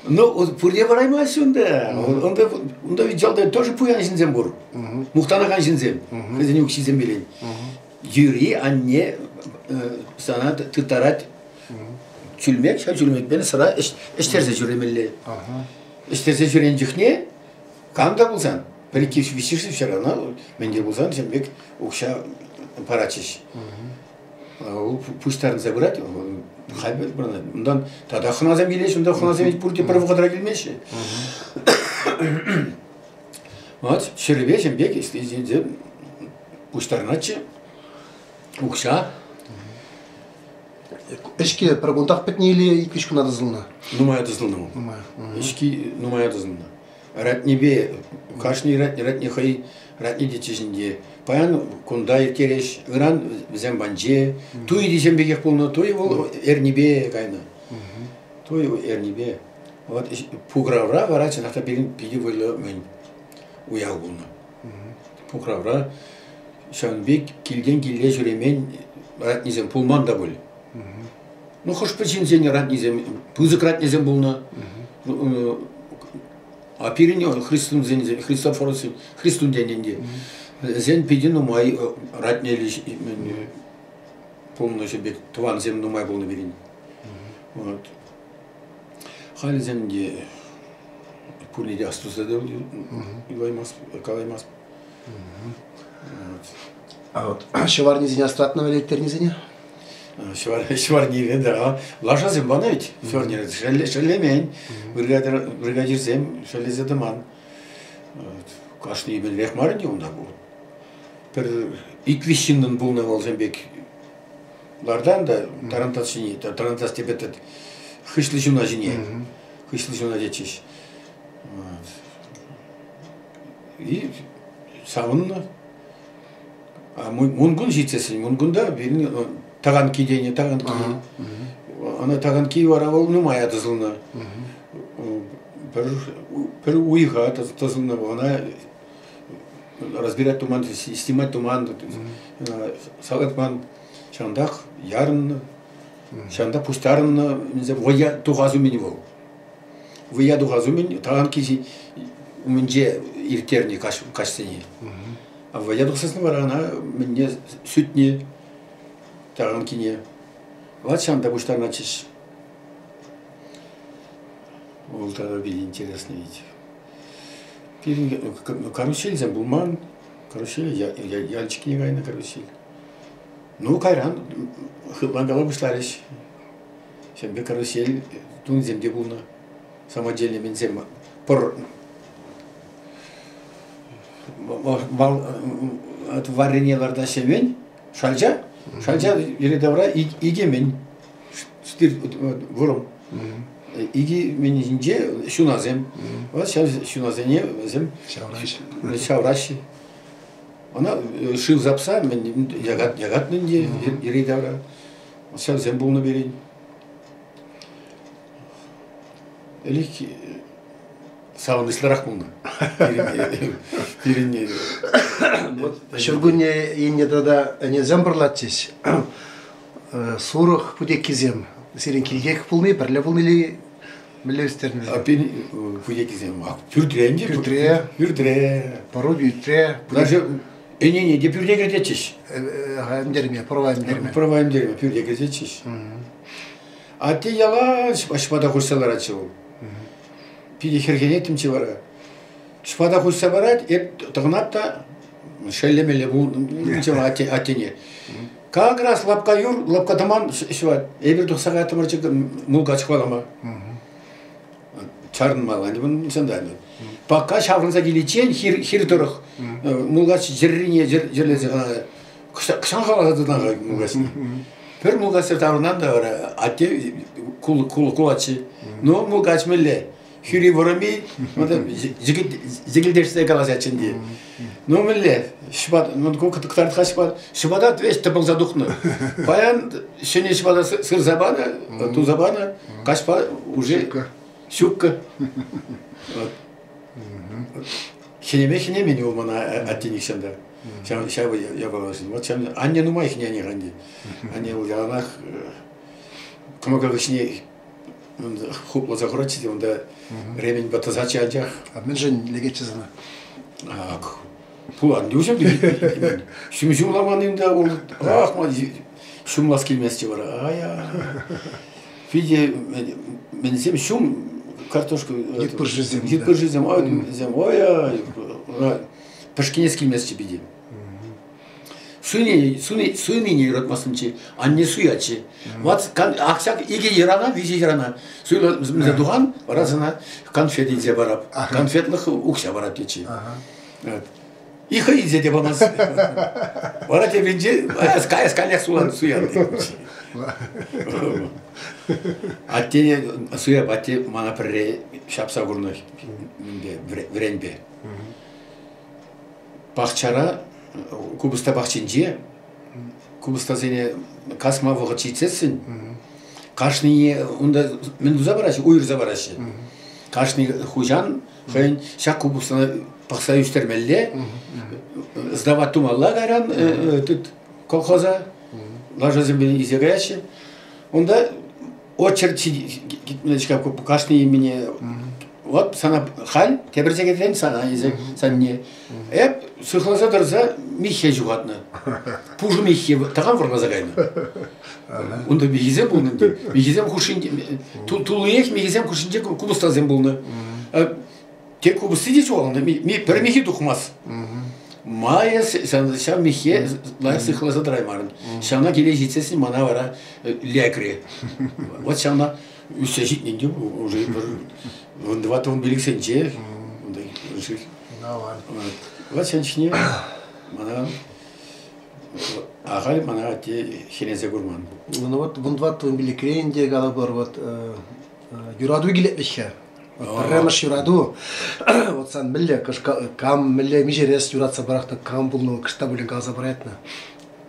[SPEAKER 2] Ну, пурте параймасть унта. Унта, унта ведь ялта тоже пуян ҫынсем пур. Мухтанакан ҫынсем. Хӑйсен укҫисем пелен. Юри анне сана тыттарать чӳлмек, ҫав чӳлмекпе сӑра ӗҫтерсе ҫӳремелле. Ӗҫтерсе ҫӳренӗ чухне кам та пулсан, пӗр-иккӗ виҫҫӗшӗ все равно мӗн те пулсан ҫавӑн пек укҫа паратчӗҫ. Вӑл пуҫтарӑнса пырать, халь пырать. Унтан тата хӑнасем килеҫҫӗ, унта хӑнасем пурте пӗр вӑхӑтра килмеҫҫӗ. Вот ҫӗрӗпе ҫын пек ӗҫлесе пуҫтарӑнатчӗ укҫа.
[SPEAKER 1] Ӗҫки пӗр кунтах пӗтнӗ или ик-виҫ куна тӑсӑлнӑ?
[SPEAKER 2] Нумая тӑсӑлнӑ вӑл.
[SPEAKER 1] Нумая.
[SPEAKER 2] Ӗҫки нумая тӑсӑлнӑ. Ратнипе кашни ратне хӑй ратне тетчӗҫ ӗнтӗ. Паян кунта ирттереҫ, ыран вӗсем панче. Туй тесем пекех пулнӑ. Туй вӑл эрнипе кайнӑ. Туй эрнипе. Вот Пукравра вара чӑнах та пирӗн питӗ вӑйлӑ мӗн уяв пулнӑ. Пукравра ҫавӑн пек килтен киле ҫӳремен ратнисем пулман та пуль. Ну, хӑш-пӗр ҫынсен ратнисем, пысӑк ратнисем пулнӑ. А пирӗн христунсен, Христофорсен, Христун тенӗ ӗнтӗ. Вӗсен питӗ нумай ратнеллӗ пулнӑ ҫын пек тӑвансем нумай пулнӑ пирӗн. Вот. Халӗсем те Пурне те астуса та юлаймасть, калаймасть.
[SPEAKER 1] А вот ҫӑварнисене астратнӑ вӗлеттернисене?
[SPEAKER 2] Ҫӑварнире, да. Лашасем панӑ ведь, ҫӑварнире шеллемен. Бригадирсем шеллесе тӑман. Кашни мӗнлех мар ӗнтӗ унта. Пӗр ик-виҫ ҫыннӑн пулнӑ вӑлсем пек лартан та тарантас ҫине, тарантас тепе хыҫлӑ ҫуна ҫине, хыҫлӑ ҫуна тетчӗҫ. И савӑннӑ. А Мункун ҫитсессӗн, Мункунта пирӗн таганки тенӗ, таганки. Ӑна таганки вара вӑл нумая тӑсӑлнӑ. Пӗр уйӑха тӑсӑлнӑ. Ӑна разбирать туман, снимать туман, салатман. Ҫавӑнтах ярӑннӑ, ҫавӑнта пуҫтарӑннӑ, вӑя тухас умӗн вӑл. Вӑя тухас умӗн таганки умӗнче ирттернӗ каҫсене. А вӑя тухсассӑн вара ӑна мӗнне сӳтнӗ таганкине. Вот ҫавӑнта пуҫтарӑнатчӗҫ. Вӑл та питӗ интересно ведь. Пирӗн карусельсем пулман. Карусель Яльчикне кайнӑ карусель. Ну, кайран хытланкала пуҫларӗҫ. Ҫавӑн пек карусель тунисем те пулнӑ. Самодельный мӗнсем пӑр варрине лартаҫҫӗ мӗн? Шалча? Шалча йӗри-тавра икӗ мӗн? Вӑрӑм. Икӗ мӗн ҫинче ҫунасем. Вот ҫав ҫунасене вӗсем ҫавраҫҫӗ. Ӑна шыв сапса мӗн якатнӑ ӗнтӗ йӗри-тавра. Ҫавсем пулнӑ пирӗн. Ӗлӗк савӑнӑҫлӑрах пулнӑ. Пирӗн
[SPEAKER 1] Ҫуркунне енне тата ӗнесем пӑрлатчӗҫ. Сурӑх путеккисем сирӗн килтех пулни, пӗрле пулни мӗнле ӳстернӗ?
[SPEAKER 2] Путеккисем пӳртре ӗнтӗ.
[SPEAKER 1] Пӳртре.
[SPEAKER 2] Пӳртре.
[SPEAKER 1] Пӑру пӳртре.
[SPEAKER 2] Даже ӗнене те пӳрте кӗртетчӗҫ.
[SPEAKER 1] Ӗмтерме, пӑрӑва ӗмтерме.
[SPEAKER 2] Пӑрӑва ӗмтерме пӳрте кӗртетчӗҫ. Атте яла ҫӑпата хуҫса ларатчӗ вӑл. Питӗ хӗрхенеттӗмччӗ вара. Ҫӑпата хуҫса парать, эп тӑхӑнап та шеллемелле пулнӑччӗ аттене. Как раз лапка юр, лапка тӑман ҫӑвать. Эпир тухса кайрӑмӑрччӗ мулкач хӑвалама. Чарӑнмалла Пока ҫаврӑнса киличчен хир, хир тӑрӑх мулкач йӗррине йӗрлесе кӑҫан хӑваласа тытнӑ мулкачне. Пӗр мулкачсӑр таврӑнан та вара атте кулатчӗ. Ну, мулкач мӗнле? Хӳри вӑрӑми, йӗкӗлтешсе калаҫатчӗ ӗнтӗ. Ну, мӗнле? Ҫӑпат, ну, кӑтартха ҫӑпат. Ҫӑпата веҫ тӑпӑлса тухнӑ. Паян ҫӗнӗ ҫӑпата сырса панӑ, туса панӑ, каҫпа уже ҫуккӑ. Хӗнеме хӗнемен вӑл мана атте нихҫан та. Ҫав япалашӑн. Вот ҫав анне нумай хӗненӗ анне. Анне вӑл яланах кӑмака хыҫне хупласа хуратчӗ те унта ремень тӑсатчӗ анчах.
[SPEAKER 1] А мӗншӗн лекетчӗ сана?
[SPEAKER 2] Ак, пулан юсем ҫум ҫумламан ӗнтӗ ул. Ах, ҫумлас килместчӗ вара. Ая. Питӗ мӗнсем ҫум картошка
[SPEAKER 1] йытпыршисем.
[SPEAKER 2] Йытпыршисем, ой, ой, пӗшкӗнес килместчӗ питӗ. Суйнине юратмастӑмччӗ, анне суятчӗ. Вот аксак икӗ йӑрана, виҫӗ йӑрана суйласа тухан, вара сана конфет илсе парап. Конфетлӑх укҫа парап тетчӗ. И хӑй илсе те памасть. Вара тепринче каяс каллех суян. Аттене суяп, атте мана пӗрре ҫапса курнӑ вӗренпе. Пахчара, купӑста пахчинче, купӑстасене касма вӑхӑт ҫитсессӗн, кашнине унта мӗн туса параҫҫӗ? Уйӑрса параҫҫӗ. Кашни хуҫан хӑйӗн ҫак купӑстана пӑхса ӳстермелле, сдавать тумалла кайран тут колхоза лашасемпе илсе каяҫҫӗ. Унта очередь кашни имене вот сана халь тепӗр сехетрен сана илсе санне. Эп сыхласа тӑрса миххе ҫухатнӑ. Пушӑ миххе такам вӑрласа кайнӑ. Унта михӗсем пулнӑ ӗнтӗ. Михӗсем хушшинче туллиех михӗсем хушшинче купӑстасем пулнӑ. Те купӑсти те ҫухалнӑ, пӗр михи тухмас. Ма эс ҫав михе лайӑх сыхласа тӑраймарӑн. Ҫавна киле ҫитсессӗн мана вара лекрӗ. Вот ҫавна ӳссе ҫитнӗ те уже пӗр вун пилӗксенче унта Вот ҫын ҫине мана ахаль мана атте хӗнесе курман.
[SPEAKER 1] Ну вот 14-15-ре ӗнтӗ калӑпӑр вот юрату килет-вӗт-ха. Пӗрремӗш юрату. Вот сан мӗнле кам мӗнле миҫерес юратса пӑрахнӑ, кам пулнӑ, кӑшта пулин каласа парайтнӑ.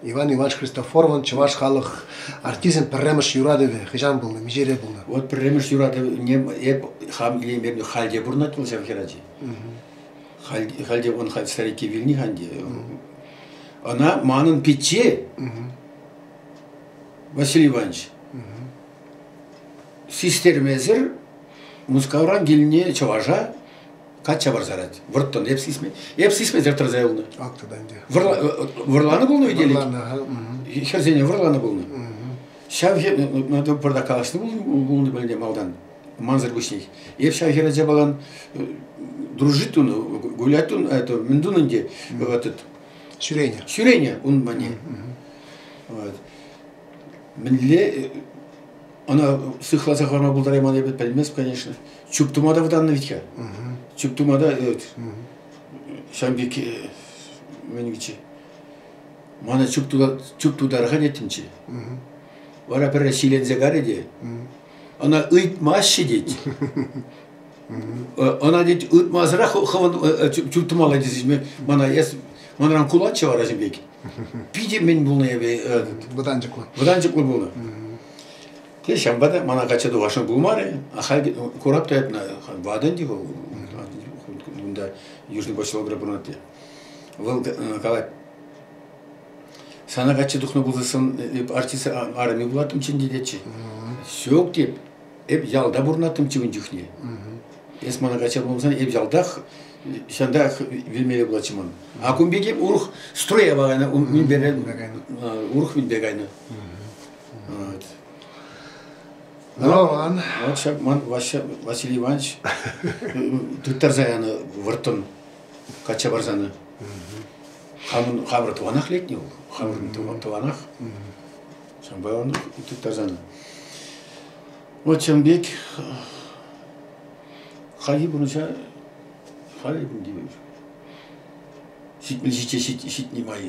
[SPEAKER 1] Иван Иванович Христофоровӑн чӑваш халӑх артисчӗн пӗрремӗш юратӑвӗ хӑҫан пулнӑ, миҫере пулнӑ?
[SPEAKER 2] Вот пӗрремӗш юратӑвне эп хам илеймерӗм, халь те пурӑнать вӑл ҫав хӗрачи. Халь те он халь старики вилни ханде. Ӑна манӑн пичче Василий Иванович систермесӗр Мускавран килнӗ чӑваша качча парсарать. Вӑрттӑн эп сисме. Эп сисмесӗр тӑрса юлнӑ.
[SPEAKER 1] Ак тата ӗнтӗ.
[SPEAKER 2] Вӑрланӑ пулнӑ ведь Вӑрланӑ, Хӗрсене вӑрланӑ пулнӑ. Ҫав пӑртак калаҫнӑ пулнӑ пӗлне малтан. Мансӑр пуҫне. Эп ҫав хӗрачапалан дружить тунӑ, гулять тунӑ, это, мӗн тунӑ ӗнтӗ, этот,
[SPEAKER 1] Ҫӳренӗ.
[SPEAKER 2] Ҫӳренӗ ун мане. Вот. Мӗнле ӑна сыхласа хӑварма пултарайман эпӗ пӗлмест, конечно. Чуп тума та вӑтаннӑ вӗт-ха. Чуп тума та ҫавӑн пек мӗн мана чуп тутар-ха теттӗмччӗ. Вара пӗрре ҫиленсе карӗ те ӑна ыйтмаҫҫӗ тет. Ӑна тет ыйтмасӑрах хӑвӑн чуп тумалла тесе мана эс манран кулатчӗ вара ҫын пек. Питӗ мӗн пулнӑ эпӗ.
[SPEAKER 1] Вӑтанчӑклӑ.
[SPEAKER 2] Вӑтанчӑклӑ пулнӑ. Те ҫавӑнпа та мана качча тухасшӑн пулмарӗ. Халь курап та эп ватӑ ӗнтӗ вӑл. Унта Южный поселокра пурӑнать те. Вӑл калать, сана качча тухнӑ пулсассӑн эп артист арӑмӗ пулаттӑмччӗ ӗнтӗ тетчӗ. Ҫук теп, эп ялта пурӑнаттӑмччӗ ун чухне. Эс мана качча пулсан эп ялтах ҫантах вилмелле пулатчӗ ман. А кун пек эп урӑх строя кайнӑ, урӑх мӗнпе кайнӑ. Вот.
[SPEAKER 1] Роман.
[SPEAKER 2] Вот ҫак ман Василий Иванович тыттарса янӑ вӑрттӑн качча парсанӑ. Хамӑн хамӑр тӑванах лекнӗ вӑл. Хамӑрӑн тӑванах. Ҫавӑнпа он тыттарсан. Вот ҫавӑн пек хальхи пурнӑҫа халӗ 77 ҫитни май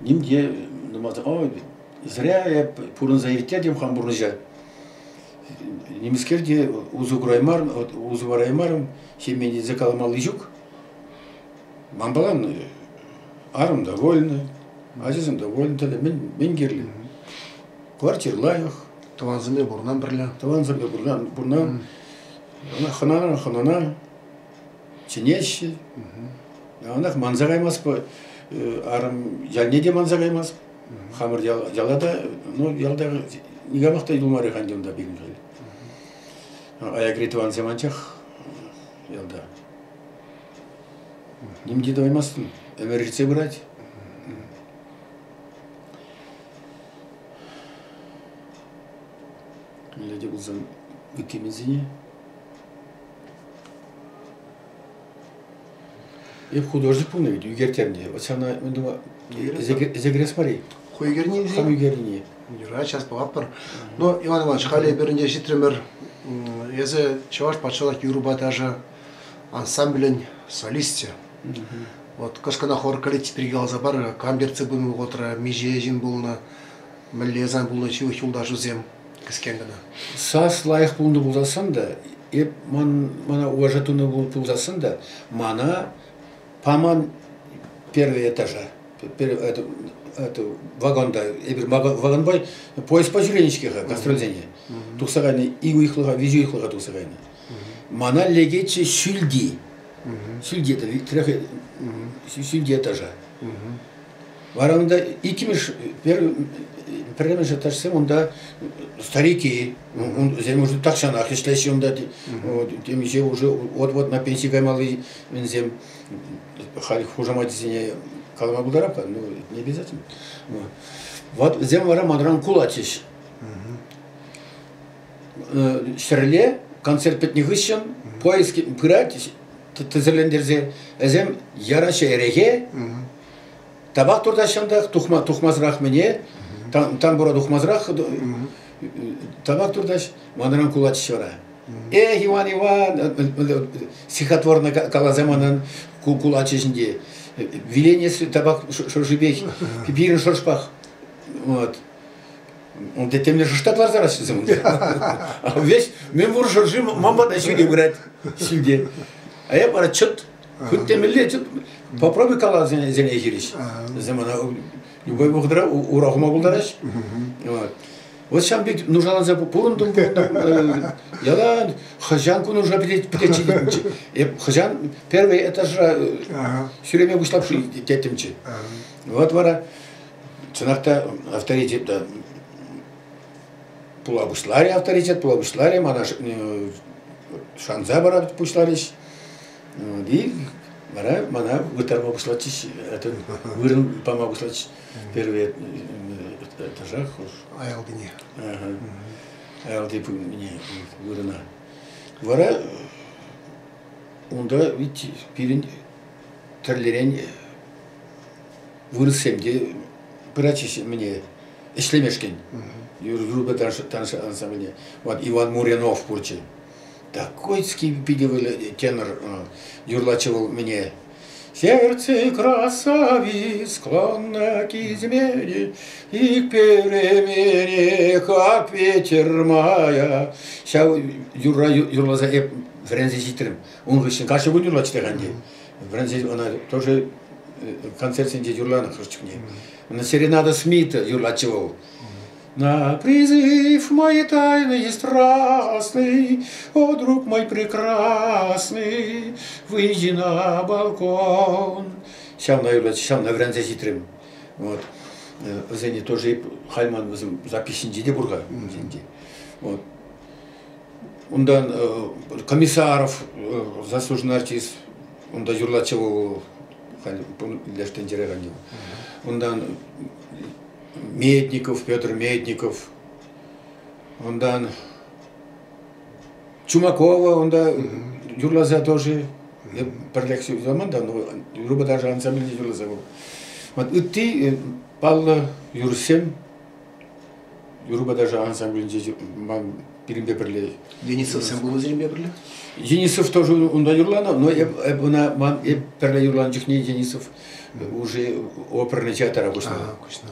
[SPEAKER 2] ним те нумай ой зря я пурӑнса ирттертӗм хам пурнӑҫа. Нимскер те усӑ кураймарӑм, усӑ параймарӑм, ҫемьене тесе каламалли ҫук. Манпалан арӑм довольна, ачасем довольны, тата мӗн, мӗн кирлӗ? Квартира лайӑх.
[SPEAKER 1] Тӑвансемпе пурӑнан пӗрле.
[SPEAKER 2] Тӑвансемпе пурӑнан, пурӑнан. Ӑна хӑнаран хӑнана чӗнеҫҫӗ. Яланах манса каймастпӑр. Арӑм ялне те манса каймасть. Хамӑр яла та, ну, ялта никамах та юлмарӗ ӗнтӗ унта пирӗн халь. Аякри тӑвансем анчах ялта. Ним те тӑваймастӑн. Ӗмӗр иртсе пырать. Мӗнле те пулсан ытти мӗнсене. Эп художник пулнӑ ведь, ӳкерттернӗ. Вот ҫавна мӗн тума ӗсе кӗрес мар-и?
[SPEAKER 1] Ху ӳкерни
[SPEAKER 2] Хам ӳкернине.
[SPEAKER 1] Юрать, сейчас пӑхатпӑр. Ну, Иван Иванович, халӗ эпир ӗнтӗ ҫитрӗмӗр. Эсӗ Чӑваш патшалӑх юрӑпа ташӑ ансамблӗн солисчӗ. Вот кӑшкӑна хор коллектив пирки каласа пар, кам ертсе пынӑ вӑхӑтра, миҫе ҫын пулнӑ, мӗнле сан пулнӑ ҫывӑх юлташусем кӗскен кӑна.
[SPEAKER 2] Сас лайӑх пулнӑ пулсассӑн та, эп ман, мана уважать тунӑ пулсассӑн та, мана паман первый этажа, это, это, вагонта, эпир вагонпа поездпа ҫӳренӗ-ҫке-ха гастрольсене. Тухса кайнӑ ик уйӑхлӑха, виҫӗ уйӑхлӑха тухса кайнӑ. Мана лекетчӗ ҫӳлти. Ҫӳлти ҫӳлти этажа. Вара унта иккӗмӗш, пӗрремӗш этажсем унта старики, вӗсем уже тахҫанах ӗҫлеҫҫӗ унта, темиҫе уже вот-вот на пенси каймалли мӗнсем, халь хушамачӗсене калама пултарап-ха, но не обязательно. Вот вӗсем вара манран кулатчӗҫ. Ҫӗрле. Концерт пӗтнӗ хыҫҫӑн поезд пырать тӗсӗрлентерсе. Вӗсем яраҫҫӗ эрехе, табак туртаҫҫӗ ӑнтах, тухма, тухмасӑрах мӗне, тамбура тухмасӑрах табак туртаҫ, манран кулатчӗҫ вара. Эх, Иван, Иван, стихотворно каласа манан кулатчӗҫ ӗнтӗ. Виленес табак шӑршипех, пирӗн шӑршпах. Вот. Унта темле шӑшта кӑларса унта. Весь мен пур шӑрши ман пата ҫӳле пырать. Ҫӳлте. А я вара чӑт, хуть темелле чӑт, попробуй кала сене хирӗҫ. Вӗсем мана любой вӑхӑтра ура хума пултараҫ. Вот. Вот ҫав пек нушаланса пурӑнтӑм, пурӑнтӑм. Ялан хӑҫан ку нуша пӗтетчӗ Эп хӑҫан первый этажра ҫӳреме пуҫлап-ши теттӗмччӗ. Вот вара чӑнах та авторитет та пула пуҫларӗ авторитет пула пуҫларӗ, мана шанса пара пуҫларӗҫ. И вара мана вытарма пуҫлатчӗҫ, вырӑн пама пуҫлатчӗҫ первый этажах.
[SPEAKER 1] Аялтине.
[SPEAKER 2] Аялти вырӑна. Вара унта ведь пирӗн тӗрлӗрен вырӑссем те пыратчӗҫ мӗне ӗҫлемешкӗн. Юрӑ танш ансамбльне. Вот Иван Муренов пурччӗ. Такой питӗ вӑйлӑ тенор юрлатчӗ вӑл мӗне. Сердце красавиц склонно к измене и к перемене, как ветер мая. Ҫав юрра юрласа эп вӗренсе ҫитрӗм. Ун хыҫҫӑн кашни кун юрлатчӗ те ӗнтӗ. Вӗренсе ӑна тоже концертсенче юрланӑ хӑш чухне. Ӑна Серенада Смит юрлатчӗ вӑл. На призыв мой тайный и страстный, о, друг мой прекрасный, выйди на балкон. Ҫавна юрлатчӗ, ҫавна вӗренсе ҫитрӗм. Вот. Вӗсене тоже халь ман вӗсем записӗнче те пур-ха. Вот. Унтан Комиссаров, заслуженный артист, унта юрлатчӗ вӑл, халь леш тӗнчере халь. Унтан Медников, Петр Медников, унтан Чумакова унта юрласа тоже пӗрлех юрламан та, но юрӑпа даже ансамбльте юрласа вӑл. Вот ытти паллӑ юрӑҫсем юрӑпа даже ансамблӗнче ман пирӗнпе пӗрле.
[SPEAKER 1] Денисовсем пулнӑ сирӗнпе пӗрле?
[SPEAKER 2] Денисов тоже унта юрланӑ, но эп ӑна ман эп пӗрле юрланӑ чухне Денисов уже оперный театра куҫнӑ.
[SPEAKER 1] Куҫнӑ.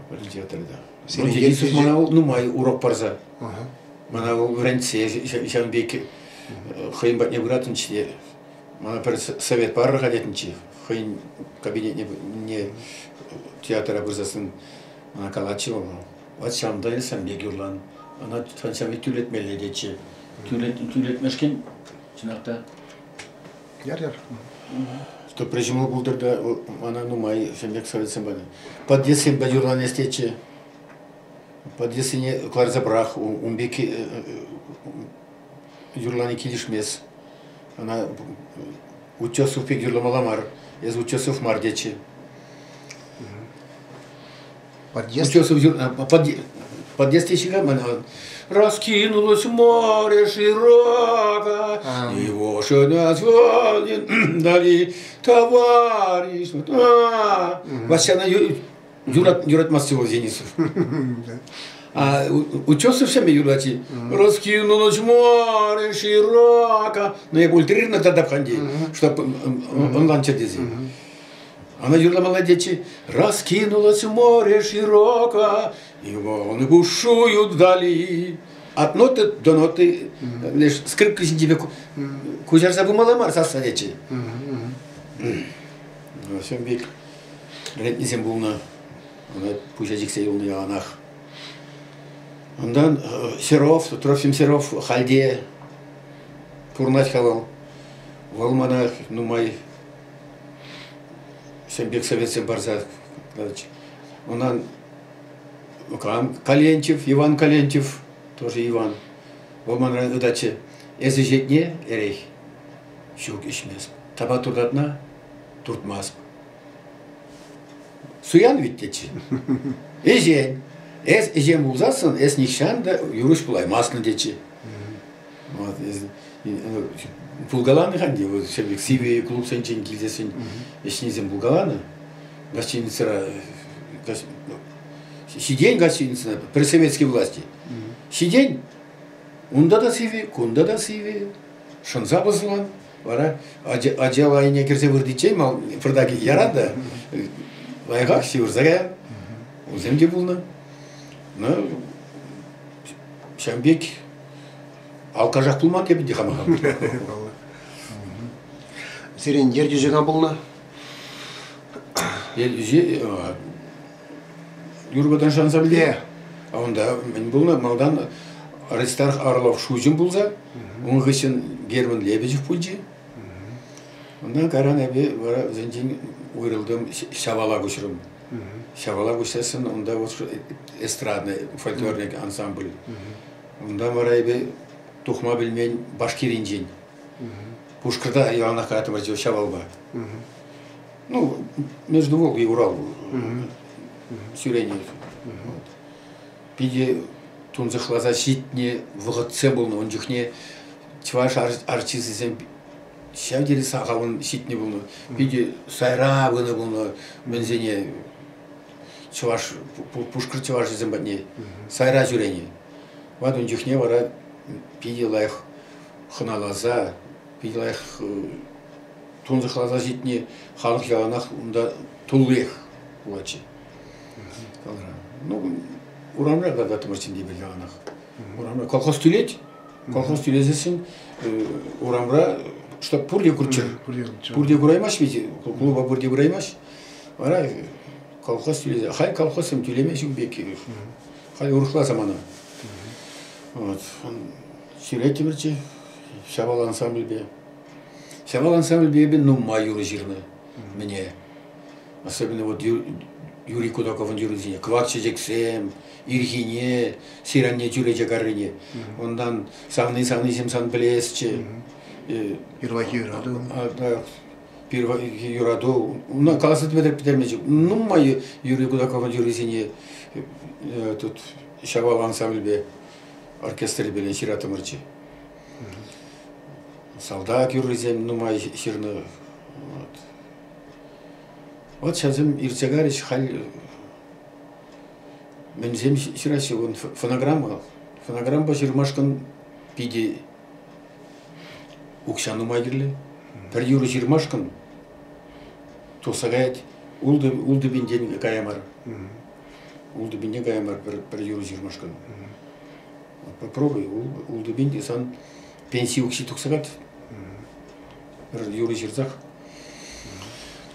[SPEAKER 2] Оперный театрда. Денисов мана нумай урок парса. Мана вӑл вӗрентсе ҫавӑн пек хӑйӗн патне пыратӑнччӗ те мана пӗр совет парӑр-ха тетӗнччӗ. Хӑйӗн кабинетне театра пырсассӑн мана калатчӗ вӑл. Вот ҫавӑнта эс сан пек юрлан. Ӑна сан пек тӳрлетмелле тетчӗ. Тӳрлетмешкӗн чӑнах та.
[SPEAKER 1] Яр-яр.
[SPEAKER 2] Тӑпри ҫӑмӑл пултӑр та мана нумай ҫын пек советсем панӑ. Подъездсемпе юрлан эс тетчӗ. Подъездсене кӑларса пӑрах, ун пек юрлани килӗшмест. Ӑна Утесов пек юрламалла мар. Эс Утесов мар тетчӗ.
[SPEAKER 1] Подъезд?
[SPEAKER 2] Утесов подъезд теҫҫӗ мана. Раскинулось море широко, его же назвали дали товарищ. Васяна юратмасть его Денисов. А Утесов всеми юрати. Раскинулось море широко. Но я ультрирно тогда входи, чтоб ӑнланччӑр тесе. Она юрламалла тетчӗ. Раскинулось море широко, и волны бушуют вдали. От ноты до ноты лишь скрипка ҫинче куҫарса пымалла мар сасса тетчӗ. Ҫавӑн пек вӗрентнисем пулнӑ. Ӑна пуҫа чиксе юлнӑ яланах. Унтан Серов, Трофим Серов хальте пурӑнать-ха вӑл. Вӑл мана нумай ҫын пек советсем парса Унтан Калентьев, Иван Калентьев, тоже Иван. Вӑл манран ыйтатчӗ, эсӗ ӗҫетне эрех? Ҫук, ӗҫмест. Тапа туртатна? Туртмасть. Суян ведь тетчӗ. Ӗҫен. Эс ӗҫен пулсассӑн эс нихҫан та юрӑҫ пулаймастӑн тетчӗ. Вот, пулкаланӑ-ха ӗнтӗ, вот ҫав пек сивӗ клубсенчен килсессӗн ӗҫнисем пулкаланӑ. Гостиницӑра ҫитен гостиницӑна при советской власти. Ҫитен, унта та сивӗ, кунта та сивӗ, шӑнса пӑсӑлан. Вара ача айне кӗрсе выртиччен мал пӑртак яран та лайӑхах ҫывӑрса каян. Унсем те пулнӑ. Ну, ҫавӑн пек алкашах пулман эпӗ те хама хам.
[SPEAKER 1] Сирӗн ертӳҫӗ кам пулнӑ?
[SPEAKER 2] Ертӳҫи Юрбатан шанса пӗлте. А унта мӗн пулнӑ? Малтан Аристарх Орлов шуҫӑм пулса, ун хыҫҫӑн Герман Лебедев пулчӗ. Унтан кайран эпӗ вара вӗсенчен уйрӑлтӑм, Ҫавала куҫрӑм. Ҫавала куҫсассӑн унта вот эстрадный фольклорный ансамбль. Унтан вара эпӗ тухма пӗлмен Башкиринчен. Пушкӑрта яланах каятӑмӑр Ҫавалпа. Ну, между Волгой и Урал ҫӳренӗ. Питӗ тунсӑхласа ҫитнӗ вӑхӑтсем пулнӑ. Ун чухне чӑваш артисчӗсем ҫав тери сахалӑн ҫитнӗ пулнӑ. Питӗ сайра пынӑ пулнӑ мӗнсене чӑваш пушкӑрт чӑвашӗсем патне сайра ҫӳренӗ. Ват ун чухне вара питӗ лайӑх хӑналаса, питӗ лайӑх тунсӑхласа ҫитнӗ халӑх яланах унта туллиех пулатчӗ. Ну, урамра кататӑмӑрччӗ те яланах. Урамра колхоз тӳлет. Колхоз тӳлесессӗн урамра чтоб пурте курччӑр. Пурте кураймасть ведь, клуба пурте кураймасть. Вара колхоз тӳлесе. Халь колхозсем тӳлеме ҫук пек. Халь урӑхла самана. Вот. Ҫӳреттӗмӗрччӗ Ҫавал ансамбльпе. Ҫавал ансамбльпе эпӗ нумай юрӑ ҫырнӑ мӗне. Особенно вот Юрий Кудаковӑн юррисене «Кӑвак чечексем», «Ирхине», «Сиранне чӳрече каррине». Унтан «Савни-савнисем сан пӗлесчӗ».
[SPEAKER 1] Пирвайхи юрату.
[SPEAKER 2] Пирвайхи юрату. Ну, каласа пӗтерме ҫук. Нумай Юрий Кудаковӑн юррисене тут Ҫавал ансамбльпе оркестрӗпе ҫыраттӑмӑрччӗ. Салтак юррисем нумай ҫырнӑ. Вот. Вот ҫавсем иртсе карӗҫ, халь мӗнсем ҫыраҫҫӗ вон фонограмма. Фонограммӑпа ҫырмашкӑн питӗ укҫа нумай кирлӗ. Пӗр юрӑ ҫырмашкӑн тухса каять ултӑ пинтен кая мар. Ултӑ пинтен кая мар пӗр юрӑ ҫырмашкӑн. Попробуй, ултӑ пин сан пенси укҫи тухса кать. Пӗр юрӑ ҫырсах.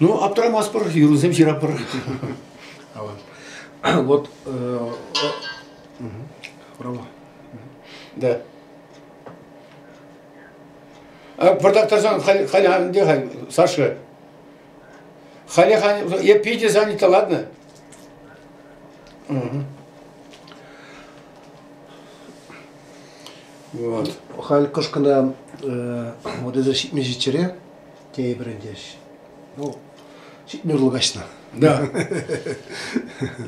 [SPEAKER 2] Ну, аптӑрамастпӑр, юрӑсем ҫыратпӑр.
[SPEAKER 1] Вот, браво.
[SPEAKER 2] Да. Пӑртак тӑрсан, халь ӗнтӗ, халь, Саша. Халӗ, я питӗ занята, ладно?
[SPEAKER 1] Вот. Халь кӑшкӑна вот эсӗ ҫитме ҫиччӗре тейӗпӗр ӗнтӗ. Ну, ҫитме урлӑ каҫнӑ.
[SPEAKER 2] Да.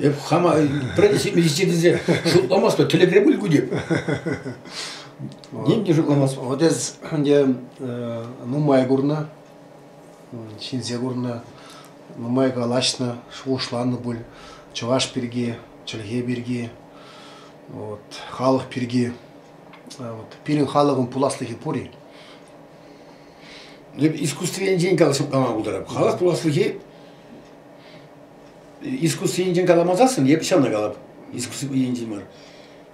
[SPEAKER 2] Эп хама пӗрре ҫитме ҫиччӗ тесе шутламастӑп, тӗлӗкре пуль ку теп. Ним те шутламастӑп.
[SPEAKER 1] Вот эс ӗнтӗ нумай курнӑ, ҫынсем курнӑ, нумай калаҫнӑ, шухӑшланӑ пуль чӑваш пирки, чӗлхе пирки, вот, халӑх пирки. Вот, пирӗн халӑхӑн пуласлӑхӗ пур-и?
[SPEAKER 2] Искусство енчен калама пултарап. Халӑх пуласлӑхӗ искусство енчен каламасассӑн эп ҫавна калап. Искусство енчен мар.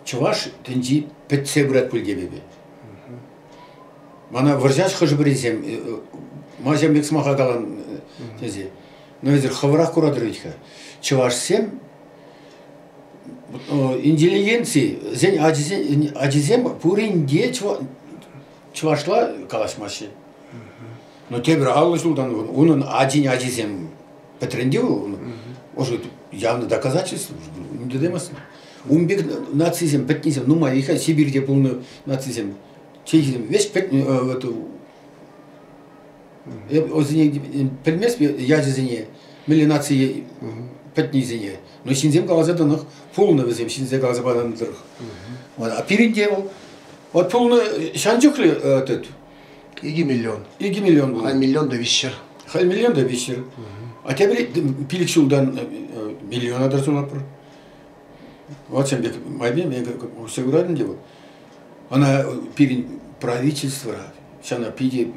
[SPEAKER 2] Чӑваш тӗнчи пӗтсе пырать пуль теп эпӗ. Мана вӑрҫаҫ хӑшӗ-пӗрисем, ма ҫавӑн пек сӑмаха калан тесе. Но эсир хӑвӑрах куратӑр вӗт-ха. Чӑвашсем интеллигенци, вӗсен ачисен, ачисем пурин те чӑвашла калаҫмаҫҫӗ. Но тепӗр 50 ҫултан унӑн ачин ачисем пӗтрӗн те вӑл. Может, явно доказательство, не демастӑн. Ун пек нацисем пӗтнисем нумай-ха Сибирьте пулнӑ нацисем. Чехисем веҫ пӗтнӗ эп вӗсене пӗлмест ячӗсене, мӗнле наци пӗтнисене. Но ҫынсем каласа тӑнӑх пулнӑ вӗсем, ҫынсем каласа панӑ тӑрӑх. А пирӗн те вӑл. Вот пулнӑ ҫан чухлӗ этот.
[SPEAKER 1] 2 миллион.
[SPEAKER 2] 2 миллион пулнӑ.
[SPEAKER 1] Халь миллион та виҫҫӗр.
[SPEAKER 2] Халь миллион та виҫҫӗр. А тепӗр пилӗк ҫултан миллиона та сунатпӑр. Вот ҫын пек майпе мен усӑ куратӑн те вӑл. Ӑна пирӗн правительствора ҫана питӗ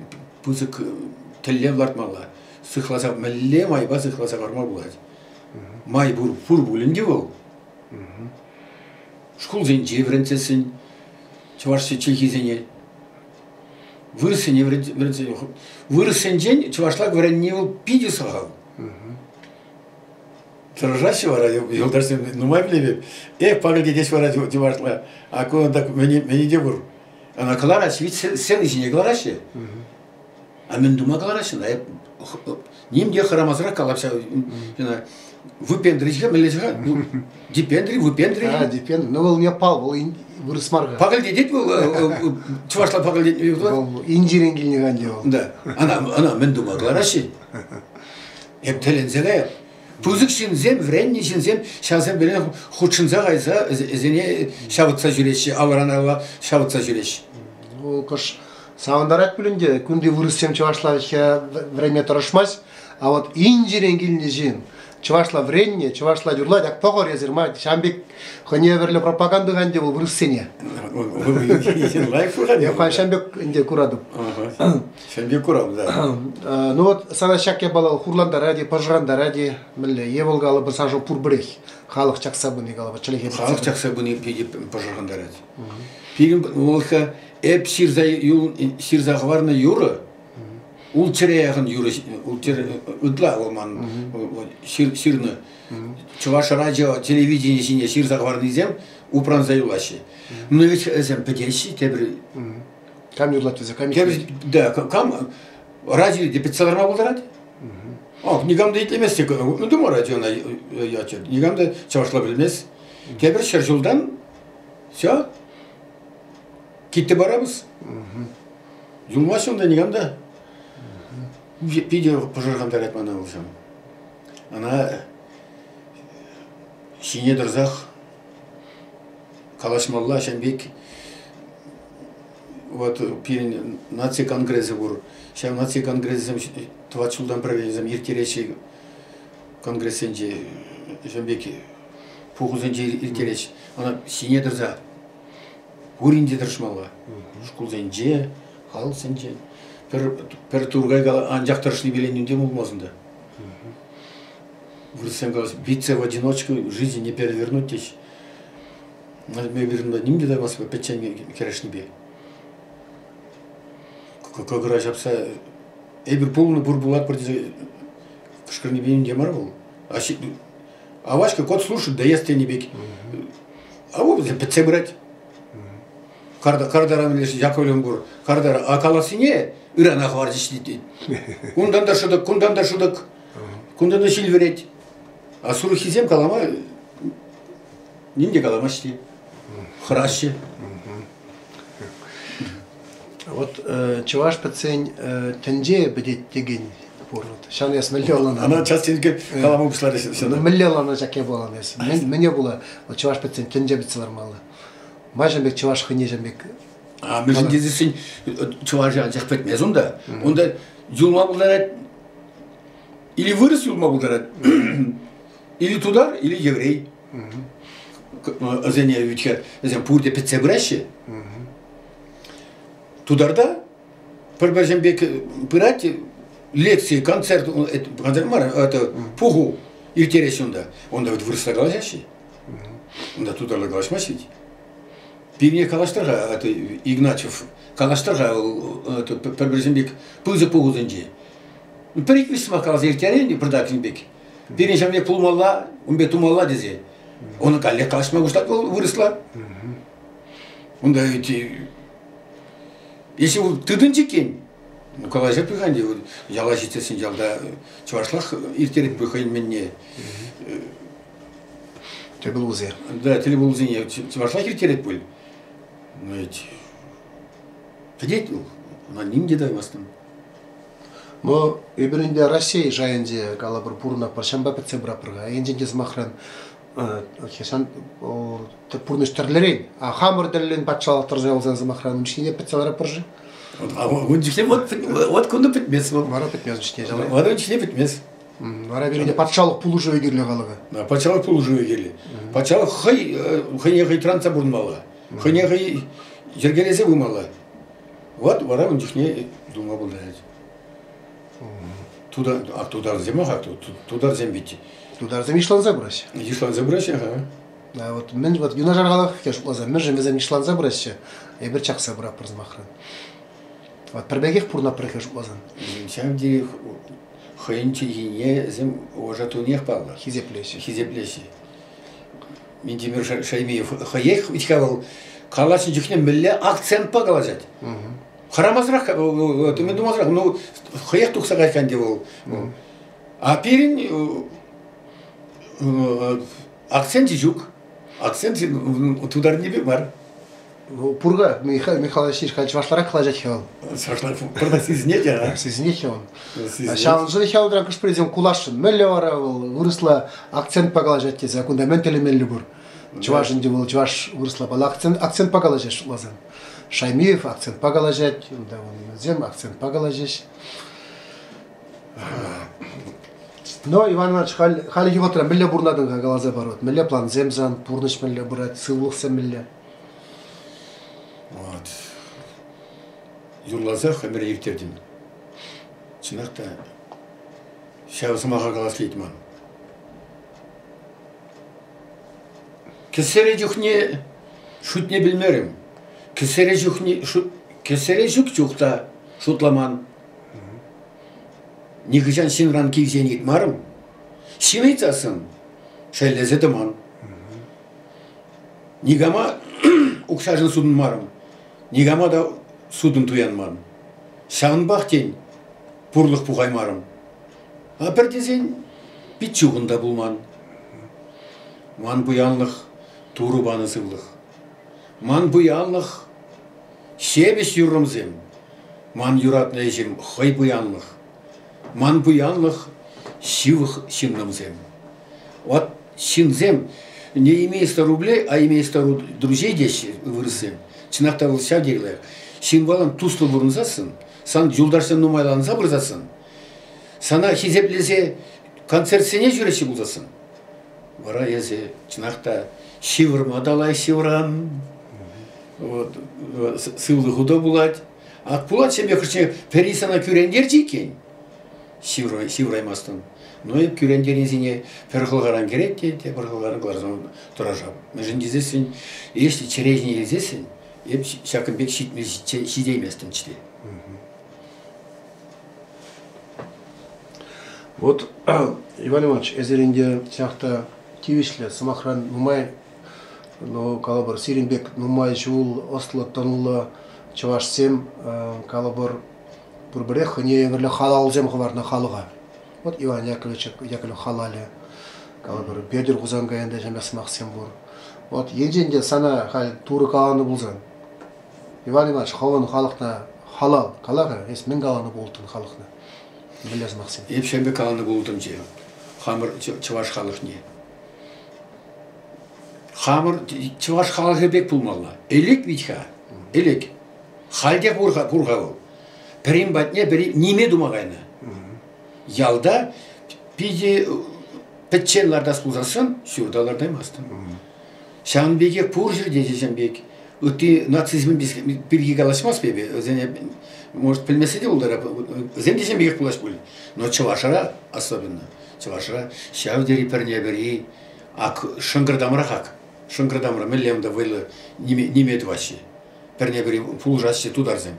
[SPEAKER 2] пысӑк тӗллев лартмалла. Сыхласа мӗнле майпа сыхласа хӑварма пулать. Май пур, пур пуль ӗнтӗ вӑл. Шкулсенче вӗрентсессӗн чӑваш чӗлхисене вырӑссене вӗрентсе вырӑссенчен чӑвашла вӗренни вӑл питӗ сахал. Тӑрӑшаҫҫӗ вара юлташсем нумай пӗлетӗп. Эх, пакӑлтетеҫ вара чӑвашла. А ку так мӗне те пур. Ӑна кӑлараҫҫӗ, ведь сцена ҫине кӑлараҫҫӗ. А мӗн тума кӑлараҫҫӗ ӑна? Ним те хӑрамасӑрах калаҫса выпендрить-ха, мӗнле-ха? Дипендри, выпендри.
[SPEAKER 1] А, дипендри. Ну, вӑл не пал, вӑл вырӑс мар-ха.
[SPEAKER 2] Пакӑлтетет вӑл, чӑвашла пакӑлтетме
[SPEAKER 1] Вӑл Индирен килнӗ канте вӑл.
[SPEAKER 2] Да. Ӑна, ӑна мӗн тума кӑлараҫҫӗ? Эп тӗлӗнсе каяп. Пысӑк ҫынсем, вӗреннӗ ҫынсем ҫавсем пӗрле хутшӑнса кайса вӗсене ҫавӑтса ҫӳреҫҫӗ, алран алла ҫавӑтса ҫӳреҫҫӗ.
[SPEAKER 1] Ну, кӑш савӑнтарать пуль ӗнтӗ. Кунти вырӑссем чӑвашла вӗренме тӑрӑшмасть, а вот Индирен килнӗ ҫын чӑвашла вӗреннӗ, чӑвашла юрлать, ак пӑхӑр эсир, ма ҫавӑн пек хӑйне евӗрлӗ пропаганда ӗнтӗ вӑл вырӑссене.
[SPEAKER 2] Лайӑх
[SPEAKER 1] Я ҫавӑн пек ӗнтӗ куратӑп.
[SPEAKER 2] Ҫавӑн пек курам, да.
[SPEAKER 1] Ну вот сана ҫак япала хурлантарать-и, пӑшӑрхантарать-и, мӗнле? Е вӑл калӑпӑр саншӑн пурпӗрех халӑх чакса пыни калӑпӑр, чӗлхе
[SPEAKER 2] Халӑх чакса пыни питӗ пӑшӑрхантарать. Пирӗн вӑл-ха эп ҫырса, ҫырса хӑварнӑ юрӑ ултҫӗре яхӑн юрӑ, ултҫӗр ытла вӑл ман ҫырнӑ. Чӑваш радио телевидени ҫине ҫырса хӑварнисем упранса юлаҫҫӗ. Но ведь вӗсем пӗтеҫҫӗ тепӗр
[SPEAKER 1] Кам юрлать вӗсем? Кам
[SPEAKER 2] Да, кам радио те пӗтсе ларма пултарать? Ах, никам та итлемест те. Ну, дума радиона ячӗ. Никам та чӑвашла пӗлмест. Тепӗр ҫӗр ҫултан все, китте барабыз. Юлмасть унта никам та. Питӗ пӑшӑрхантарать мана вӑл ҫав. Ӑна ҫине тӑрсах калаҫмалла ҫав пек вот пирӗн наци конгресӗ пур. Ҫав наци конгресӗсем тӑват ҫултан пӗрре ирттереҫҫӗ конгрессенче ҫавӑн пек пухусенче ирттереҫҫӗ. Ӑна ҫине тӑрса пурин те тӑрӑшмалла. Шкулсенче, халӑхсенче. Пӗр, пӗр Тургай анчах тӑрӑшнипе ним пулмасть унта. Вырӑссем калаҫҫӗ, биться в одиночку жизнь не перевернуть теҫ. Эпир унта ним те тӑваймастпӑр пӗччен кӗрешнипе. Кӑкӑра ҫапса эпир пулнӑ пур пулатпӑр тесе кӑшкӑрнипе ним те мар вӑл. А Васька кот слушает, да ест тенӗ пек. А вӑл пӗтсе пырать. Картаран леш Яковлев пур. Картара а калассине ырана хӑварчӗҫ тет. Кунтан та шӑтӑк, кунтан та шӑтӑк. Кунтан та ҫил вӗрет. А сурӑххисем калама ним те каламаҫ те. Хӑраҫҫӗ.
[SPEAKER 1] Вот чӑваш пӗтсен тӗнче пӗтет текен пур. Ҫавна эс мӗнле ӑнланатӑн?
[SPEAKER 2] Ана час тенке калама пуҫларӗ.
[SPEAKER 1] Мӗнле ӑнланать ҫак япалана эс? Мӗне пула чӑваш пӗтсен тӗнче пӗтсе лармалла? Ма ҫын пек чӑваш хӑйне ҫын пек?
[SPEAKER 2] А мӗншӗн тесессӗн чӑвашӗ анчах пӗтмест унта. Унта юлма пултарать или вырӑс юлма пултарать, или тутар, или еврей. Вӗсене вӗт вӗсем пурте пӗтсе пыраҫҫӗ. Тутарта пӗр-пӗр пек пырать лекци, концерт, концерт мар, это пуху ирттереҫҫӗ унта. Унта вӗт вырӑсла калаҫаҫҫӗ. Унта тутарла калаҫмаҫҫӗ ведь. Пирне калаҫтӑр-ха, это Игнатьев, калаҫтӑр-ха пӗр-пӗрсем пек пысӑк пухусенче. Пӗр-ик виҫ сӑмах каласа ирттерен пӗртак пек. Пирӗн ҫав пек пулмалла, ун пек тумалла тесе. Он каллех калаҫма пуҫлать вӑл вырӑсла. Унта ведь если вӑл тытӑнчӗ иккен, ну калаҫать пуль ӗнтӗ, яла ҫитсессӗн ялта чӑвашлах ирттерет пуль хӑйӗн мӗнне.
[SPEAKER 1] Тӗлпулусем.
[SPEAKER 2] Да, тӗлпулусене чӑвашлах ирттерет пуль. Но ведь пӗтет вӑл, ӑна ним те тӑваймастӑн.
[SPEAKER 1] Но эпир ӗнтӗ Раҫҫей шайӗнче калӑпӑр пурӑнатпӑр, ҫавӑнпа пӗтсе пыратпӑр-ха. Енчен те сӑмахран Сан пурнӑҫ тӗрлӗрен. А хамӑр тӗллӗн патшалӑх тӑрса юлсан сӑмахран ун ҫине пӗтсе ларӑпӑр-ши?
[SPEAKER 2] Ун чухне вот, вот кунта пӗтмест вӑл.
[SPEAKER 1] Вара пӗтмест ун чухне.
[SPEAKER 2] Вара ун чухне пӗтмест.
[SPEAKER 1] Вара пирӗн патшалӑх пулӑшӑвӗ кирлӗ халӑха.
[SPEAKER 2] Патшалӑх пулӑшӑвӗ кирлӗ. Патшалӑх хӑй хӑйне хӑй тӑрантса пурӑнмалла. Хӑйне хӑй йӗркелесе пымалла. Вот вара ун чухне тума пултарать. Тутарсем ха, тутарсем ведь.
[SPEAKER 1] Тутарсем йышланса пыраҫҫӗ.
[SPEAKER 2] Йышланса пыраҫҫӗ, ха.
[SPEAKER 1] Да, вот мӗн вот юнашар халӑх шутласа, мӗншӗн вӗсем йышланса пыраҫҫӗ, эпир чакса пыратпӑр сӑмахран. Вот пӗр пекех пурӑнатпӑр шутласан.
[SPEAKER 2] Ҫав тери хӑйӗн чӗлхине вӗсем ӑша тунех паллӑ.
[SPEAKER 1] Хисеплеҫҫӗ.
[SPEAKER 2] Хисеплеҫҫӗ. Минтимер Шаймиев хӑех вӗт-ха вӑл калаҫнӑ чухне мӗнле акцентпа калаҫать. Хӑрамасӑрах, мӗн тумасӑрах, ну, хӑех тухса кайсан ӗнтӗ вӑл. А пирӗн акценчӗ ҫук. Акцент тутарни пек мар.
[SPEAKER 1] Ну, пурга Михаил Михайлович халь чӑвашларах калаҫать-ха вӑл.
[SPEAKER 2] Чӑвашларах пӑртак сисӗнет, а?
[SPEAKER 1] Сисӗнет-ха он. Ҫавӑншӑн Хӗлтра кӑшпӗрисем куласшӑн. Мӗнле вара вӑл вырӑсла акцентпа калаҫать тесе, кунта мӗн тӗлӗнмелли пур? Чӑваш ӗнтӗ вӑл чӑваш вырӑсла паллах акцент, акцентпа калаҫать шутласан. Шаймиев акцентпа калаҫать, унта вӗсем акцентпа калаҫаҫ. Но, Иван Иванович, халь, хальхи вӑхӑтра мӗнле пурӑнатӑн-ха каласа пар. Вот, мӗнле плансем сан, пурнӑҫ мӗнле пырать, сывлӑхсем мӗнле?
[SPEAKER 2] Вот. Юрласах ӗмӗре ирттертӗм. Чӑнах та, ҫав сӑмаха калас килет ман. Кӗсьере чухне шутне пӗлмерӗм. Кӗсьере чухне кӗсьере ҫук чух та шутламан. Нихӑҫан ҫынран кивҫен ыйтмарӑм. Ҫын ыйтсассӑн шеллесе тӑман. Никама укҫашӑн сутӑнмарӑм, никама та сутӑн туянман. Ҫавӑнпах, тен, пурлӑх пухаймарӑм. А пӗр тесен пит чухӑн та пулман. Ман пуянлӑх Турӑ панӑ сывлӑх. Ман пуянлӑх ҫепӗҫ юррӑмсем. Ман юратнӑ ӗҫӗм хӑй пуянлӑх. Ман пуянлӑх ҫывӑх ҫыннӑмсем. Вот ҫынсем не имея 100 рублей, а имея 100 друзей теҫҫӗ вырӑссем. Чӑнах та вӑл ҫав тери лайӑх. Ҫынпалан туслӑ пурӑнсассӑн, сан юлташсем нумайланса пырсассӑн, сана хисеплесе концертсене ҫӳреҫҫӗ пулсассӑн, вара эсӗ чӑнах та ҫывӑрма та лайӑх ҫывӑран, вот, сывлӑху та пулать. Ак пулать ҫемье хӑшне пӗри сана кӳрентерчӗ иккен, ҫывӑраймастӑн. Ну, эп кӳрентернисене пӗр хӑлхаран кӗрет те, тепӗр хӑлхаран кӑларсан тӑрӑшап. Мӗншӗн тесессӗн, если чӗре ҫине илсессӗн, эп ҫакӑн пек ҫитейместӗмччӗ те.
[SPEAKER 1] Вот, Иван Иванович, эсир ӗнтӗ ҫак та тивӗҫлӗ, сӑмахран, нумай, ну, калӑпӑр, сирӗн пек нумай ҫул ӑслӑ-тӑнлӑ чӑвашсем, калӑпӑр, пурпӗрех хӑйне евӗрлӗ халалсем хӑварнӑ халӑха. Вот Иван Яковлевич Яковлев халалӗ, калӑпӑр, Петӗр Хусанкайӑн та ҫамрӑк сӑмахсем пур. Вот енчен те сана халь Турӑ каланӑ пулсан, Иван Иванович, хӑвӑн халӑхна халал кала-ха, эс мӗн каланӑ пулӑттӑн халӑхна? Мӗнле сӑмахсем?
[SPEAKER 2] Эп ҫемье каланӑ пулӑттӑмччӗ хамӑр чӑваш халӑхне. Хамӑр чӑваш халӑхӗ пек пулмалла. Ӗлӗк вит-ха, ӗлӗк. Халь те пур-ха, пур-ха вӑл. Пӗрин патне пӗри ниме тума кайнӑ. Ялта питӗ пӗччен лартас пулсассӑн ҫурта лартаймастӑн. Ҫавӑн пекех пур ҫӗрте те ҫавӑн пек. Ытти нацизм пирки калаҫмасть эпӗ. Вӗсене, может, пӗлмессе те пултарап. Вӗсем те ҫавӑн пекех пулаҫ пуль. Но чӑвашра особенно, чӑвашра ҫав тери пӗрне-пӗри ак шӑнкӑртамрах ак. Шӑнкӑртамра мӗнле унта вӑйлӑ ниме, ниме тӑваҫҫӗ. Пӗрне-пӗри пулӑшаҫҫӗ тутарсем.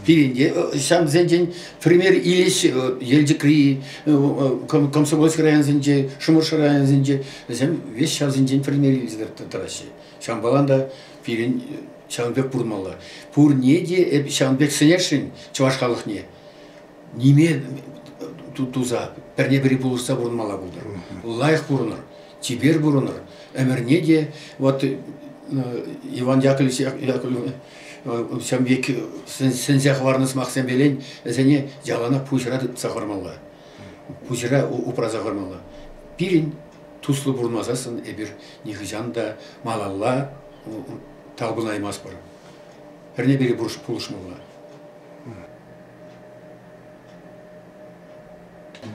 [SPEAKER 2] Пирӗн те ҫавсенчен пример илеҫҫӗ Елчӗкри, Комсомольски районсенче, Шӑмӑршӑ районсенче. Вӗсем веҫ ҫавсенчен пример илсе тӑраҫҫӗ. Ҫавӑнпалан та пирӗн ҫавӑн пек пурӑнмалла. Пурне те эп ҫавӑн пек сӗнесшӗн чӑваш халӑхне. Ниме туса, пӗрне-пӗри пулӑшса пурӑнмалла пултӑр. Лайӑх пурӑнӑр, чипер пурӑнӑр. Ӗмӗрне те вот Иван Яковлевич Яковлев ҫавӑн пек сӗнсе хӑварнӑ сӑмахсемпелен вӗсене яланах пуҫра тытса хӑвармалла. Пуҫра упраса хӑвармалла. Пирӗн Туслӑ пурӑнмасассӑн эпир нихӑҫан та малалла талпӑнаймастпӑр. Пӗрне пире пулӑшмалла.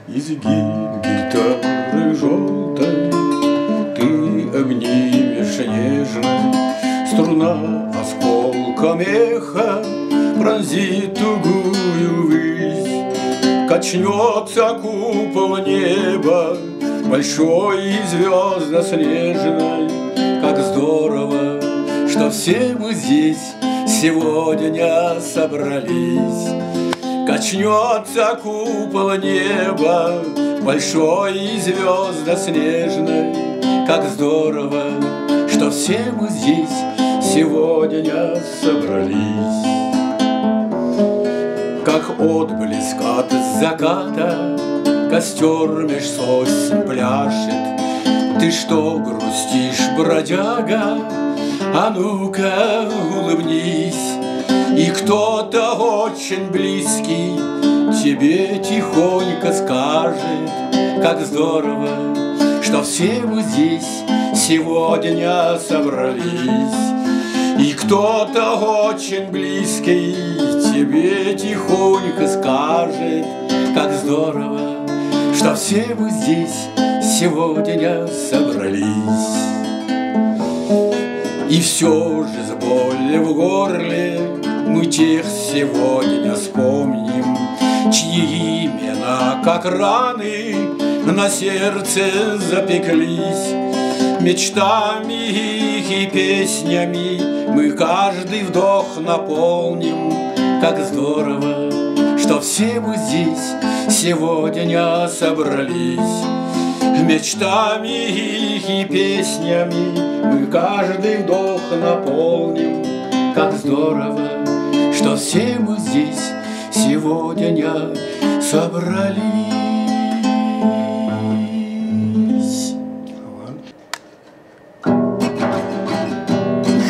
[SPEAKER 2] Изгиб гитары желтой Ты обнимешь нежно, Струна осколком эха Пронзит тугую высь. Качнется купол неба Большой и звездно-снежной. Как здорово, что все мы здесь Сегодня собрались. Качнется купол неба Большой и звездно-снежной. Как здорово, что все мы здесь Сегодня собрались. Как отблеск от заката Костер меж сосен пляшет. Ты что грустишь, бродяга? А ну-ка улыбнись. И кто-то очень близкий Тебе тихонько скажет, Как здорово, что все мы здесь Сегодня собрались. И кто-то очень близкий Тебе тихонько скажет, Как здорово, что все мы здесь Сегодня собрались. И все же с болью в горле Мы тех сегодня вспомним, Чьи имена, как раны, На сердце запеклись. Мечтами их и песнями Мы каждый вдох наполним. Как здорово, что все мы здесь Сегодня собрались. Мечтами их и песнями Мы каждый вдох наполним. Как здорово, что все мы здесь Сегодня собрались.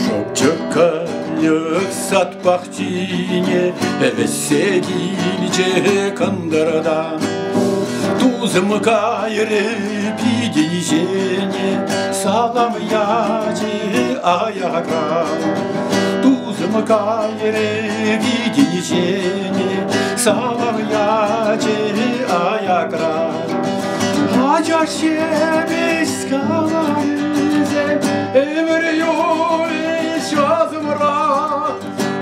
[SPEAKER 2] Шӑпчӑк сад пахчине Вӗҫсе килчӗ кӑнтӑртан. Тусӑм кайрӗ питӗнчене, Салам ячӗ аякран. Тусӑм кайрӗ питӗнчене, Салам ячӗ аякран. Ачаш ҫепӗҫ каларӗсем Ӗмӗр юлӗҫ асӑмра.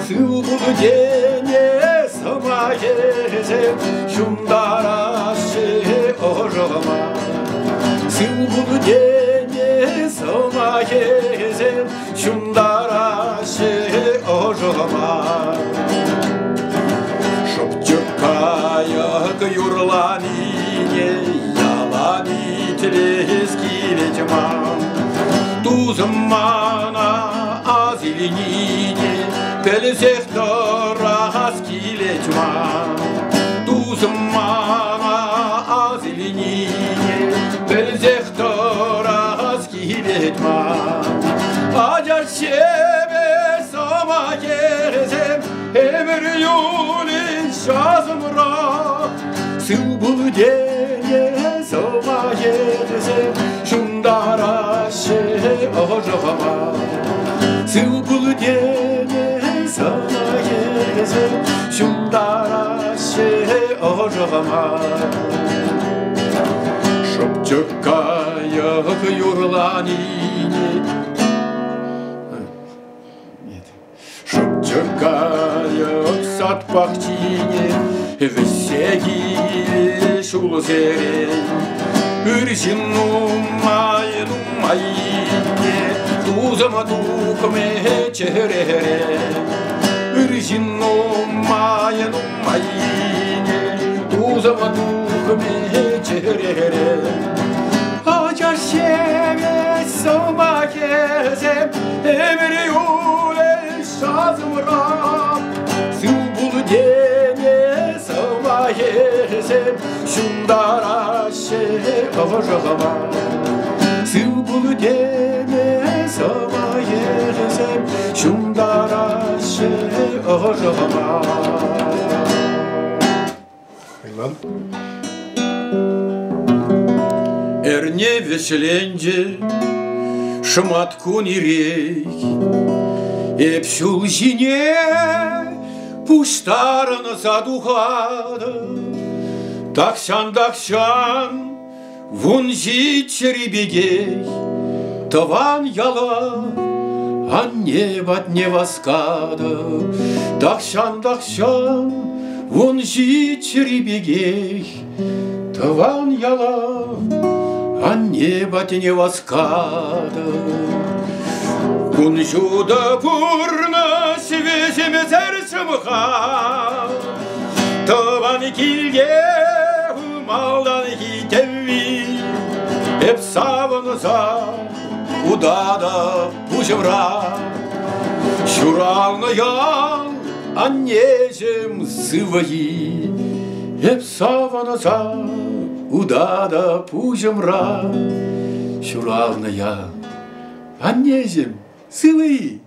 [SPEAKER 2] Сыв пул тенӗ сӑмахӗсем Ҫунтараҫҫӗ ӑшӑма. Сыв пул тенӗ сӑмахӗсем Ҫунтараҫҫӗ ӑшӑма. Шӑпчӑк кайӑк юрланине Ялан итлес килет ман. Тусӑм мана ас илнине Пӗлсех тӑрас килет ман. Тусӑм мана ас илнине Пӗлсех тӑрас килет ман. Ача сӑмахӗсем Ӗмӗр юлӗҫ асӑмра. Сыв пул тенӗ сӑмахӗсем Ҫунтараҫҫӗ ӑшӑма. Сыв пул тенӗ сӑмахӗсем Ҫунтараҫҫӗ ӑшӑма. Шӑпчӑк кайӑк юрланине Шӑпчӑк кайӑк сад пахчине Вӗҫсе киле ҫулсерен. Ыр ҫын нумай нумайне Тусӑм тухмӗ чӗререн. Ыр ҫын нумай нумайне Тусӑм тухмӗ чӗререн. Ачаш ҫепӗҫ сӑмахӗсем Ӗмӗр юлӗҫ асӑмра. Сыв пул тенӗ сӑмахӗсем Ҫунтараҫҫӗ ӑшӑма. Сыв пул тенӗ сӑмахӗсем Ҫунтараҫҫӗ ӑшӑма.
[SPEAKER 1] Иван.
[SPEAKER 2] Эрне вӗҫленчӗ, шӑматкун ирех. Эп ҫул ҫине пуҫтарӑнса тухатӑп. Тахҫан-тахҫан 17-ри пекех тӑван яла анне патне васкатӑп. Тахҫан-тахҫан 17-ри пекех тӑван яла анне патне васкатӑп. Кун ҫутӑ пурнӑҫ вӗҫӗмсӗр ҫӑмха, тӑван килте малтанхи тӗвви. Эп савӑнса утатӑп пуҫӑмра. Ҫуралнӑ ял аннеҫӗм сывӑ-и? Эп савӑнса утатӑп пуҫӑмра. Ҫуралнӑ ял аннеҫӗм сывӑ-и?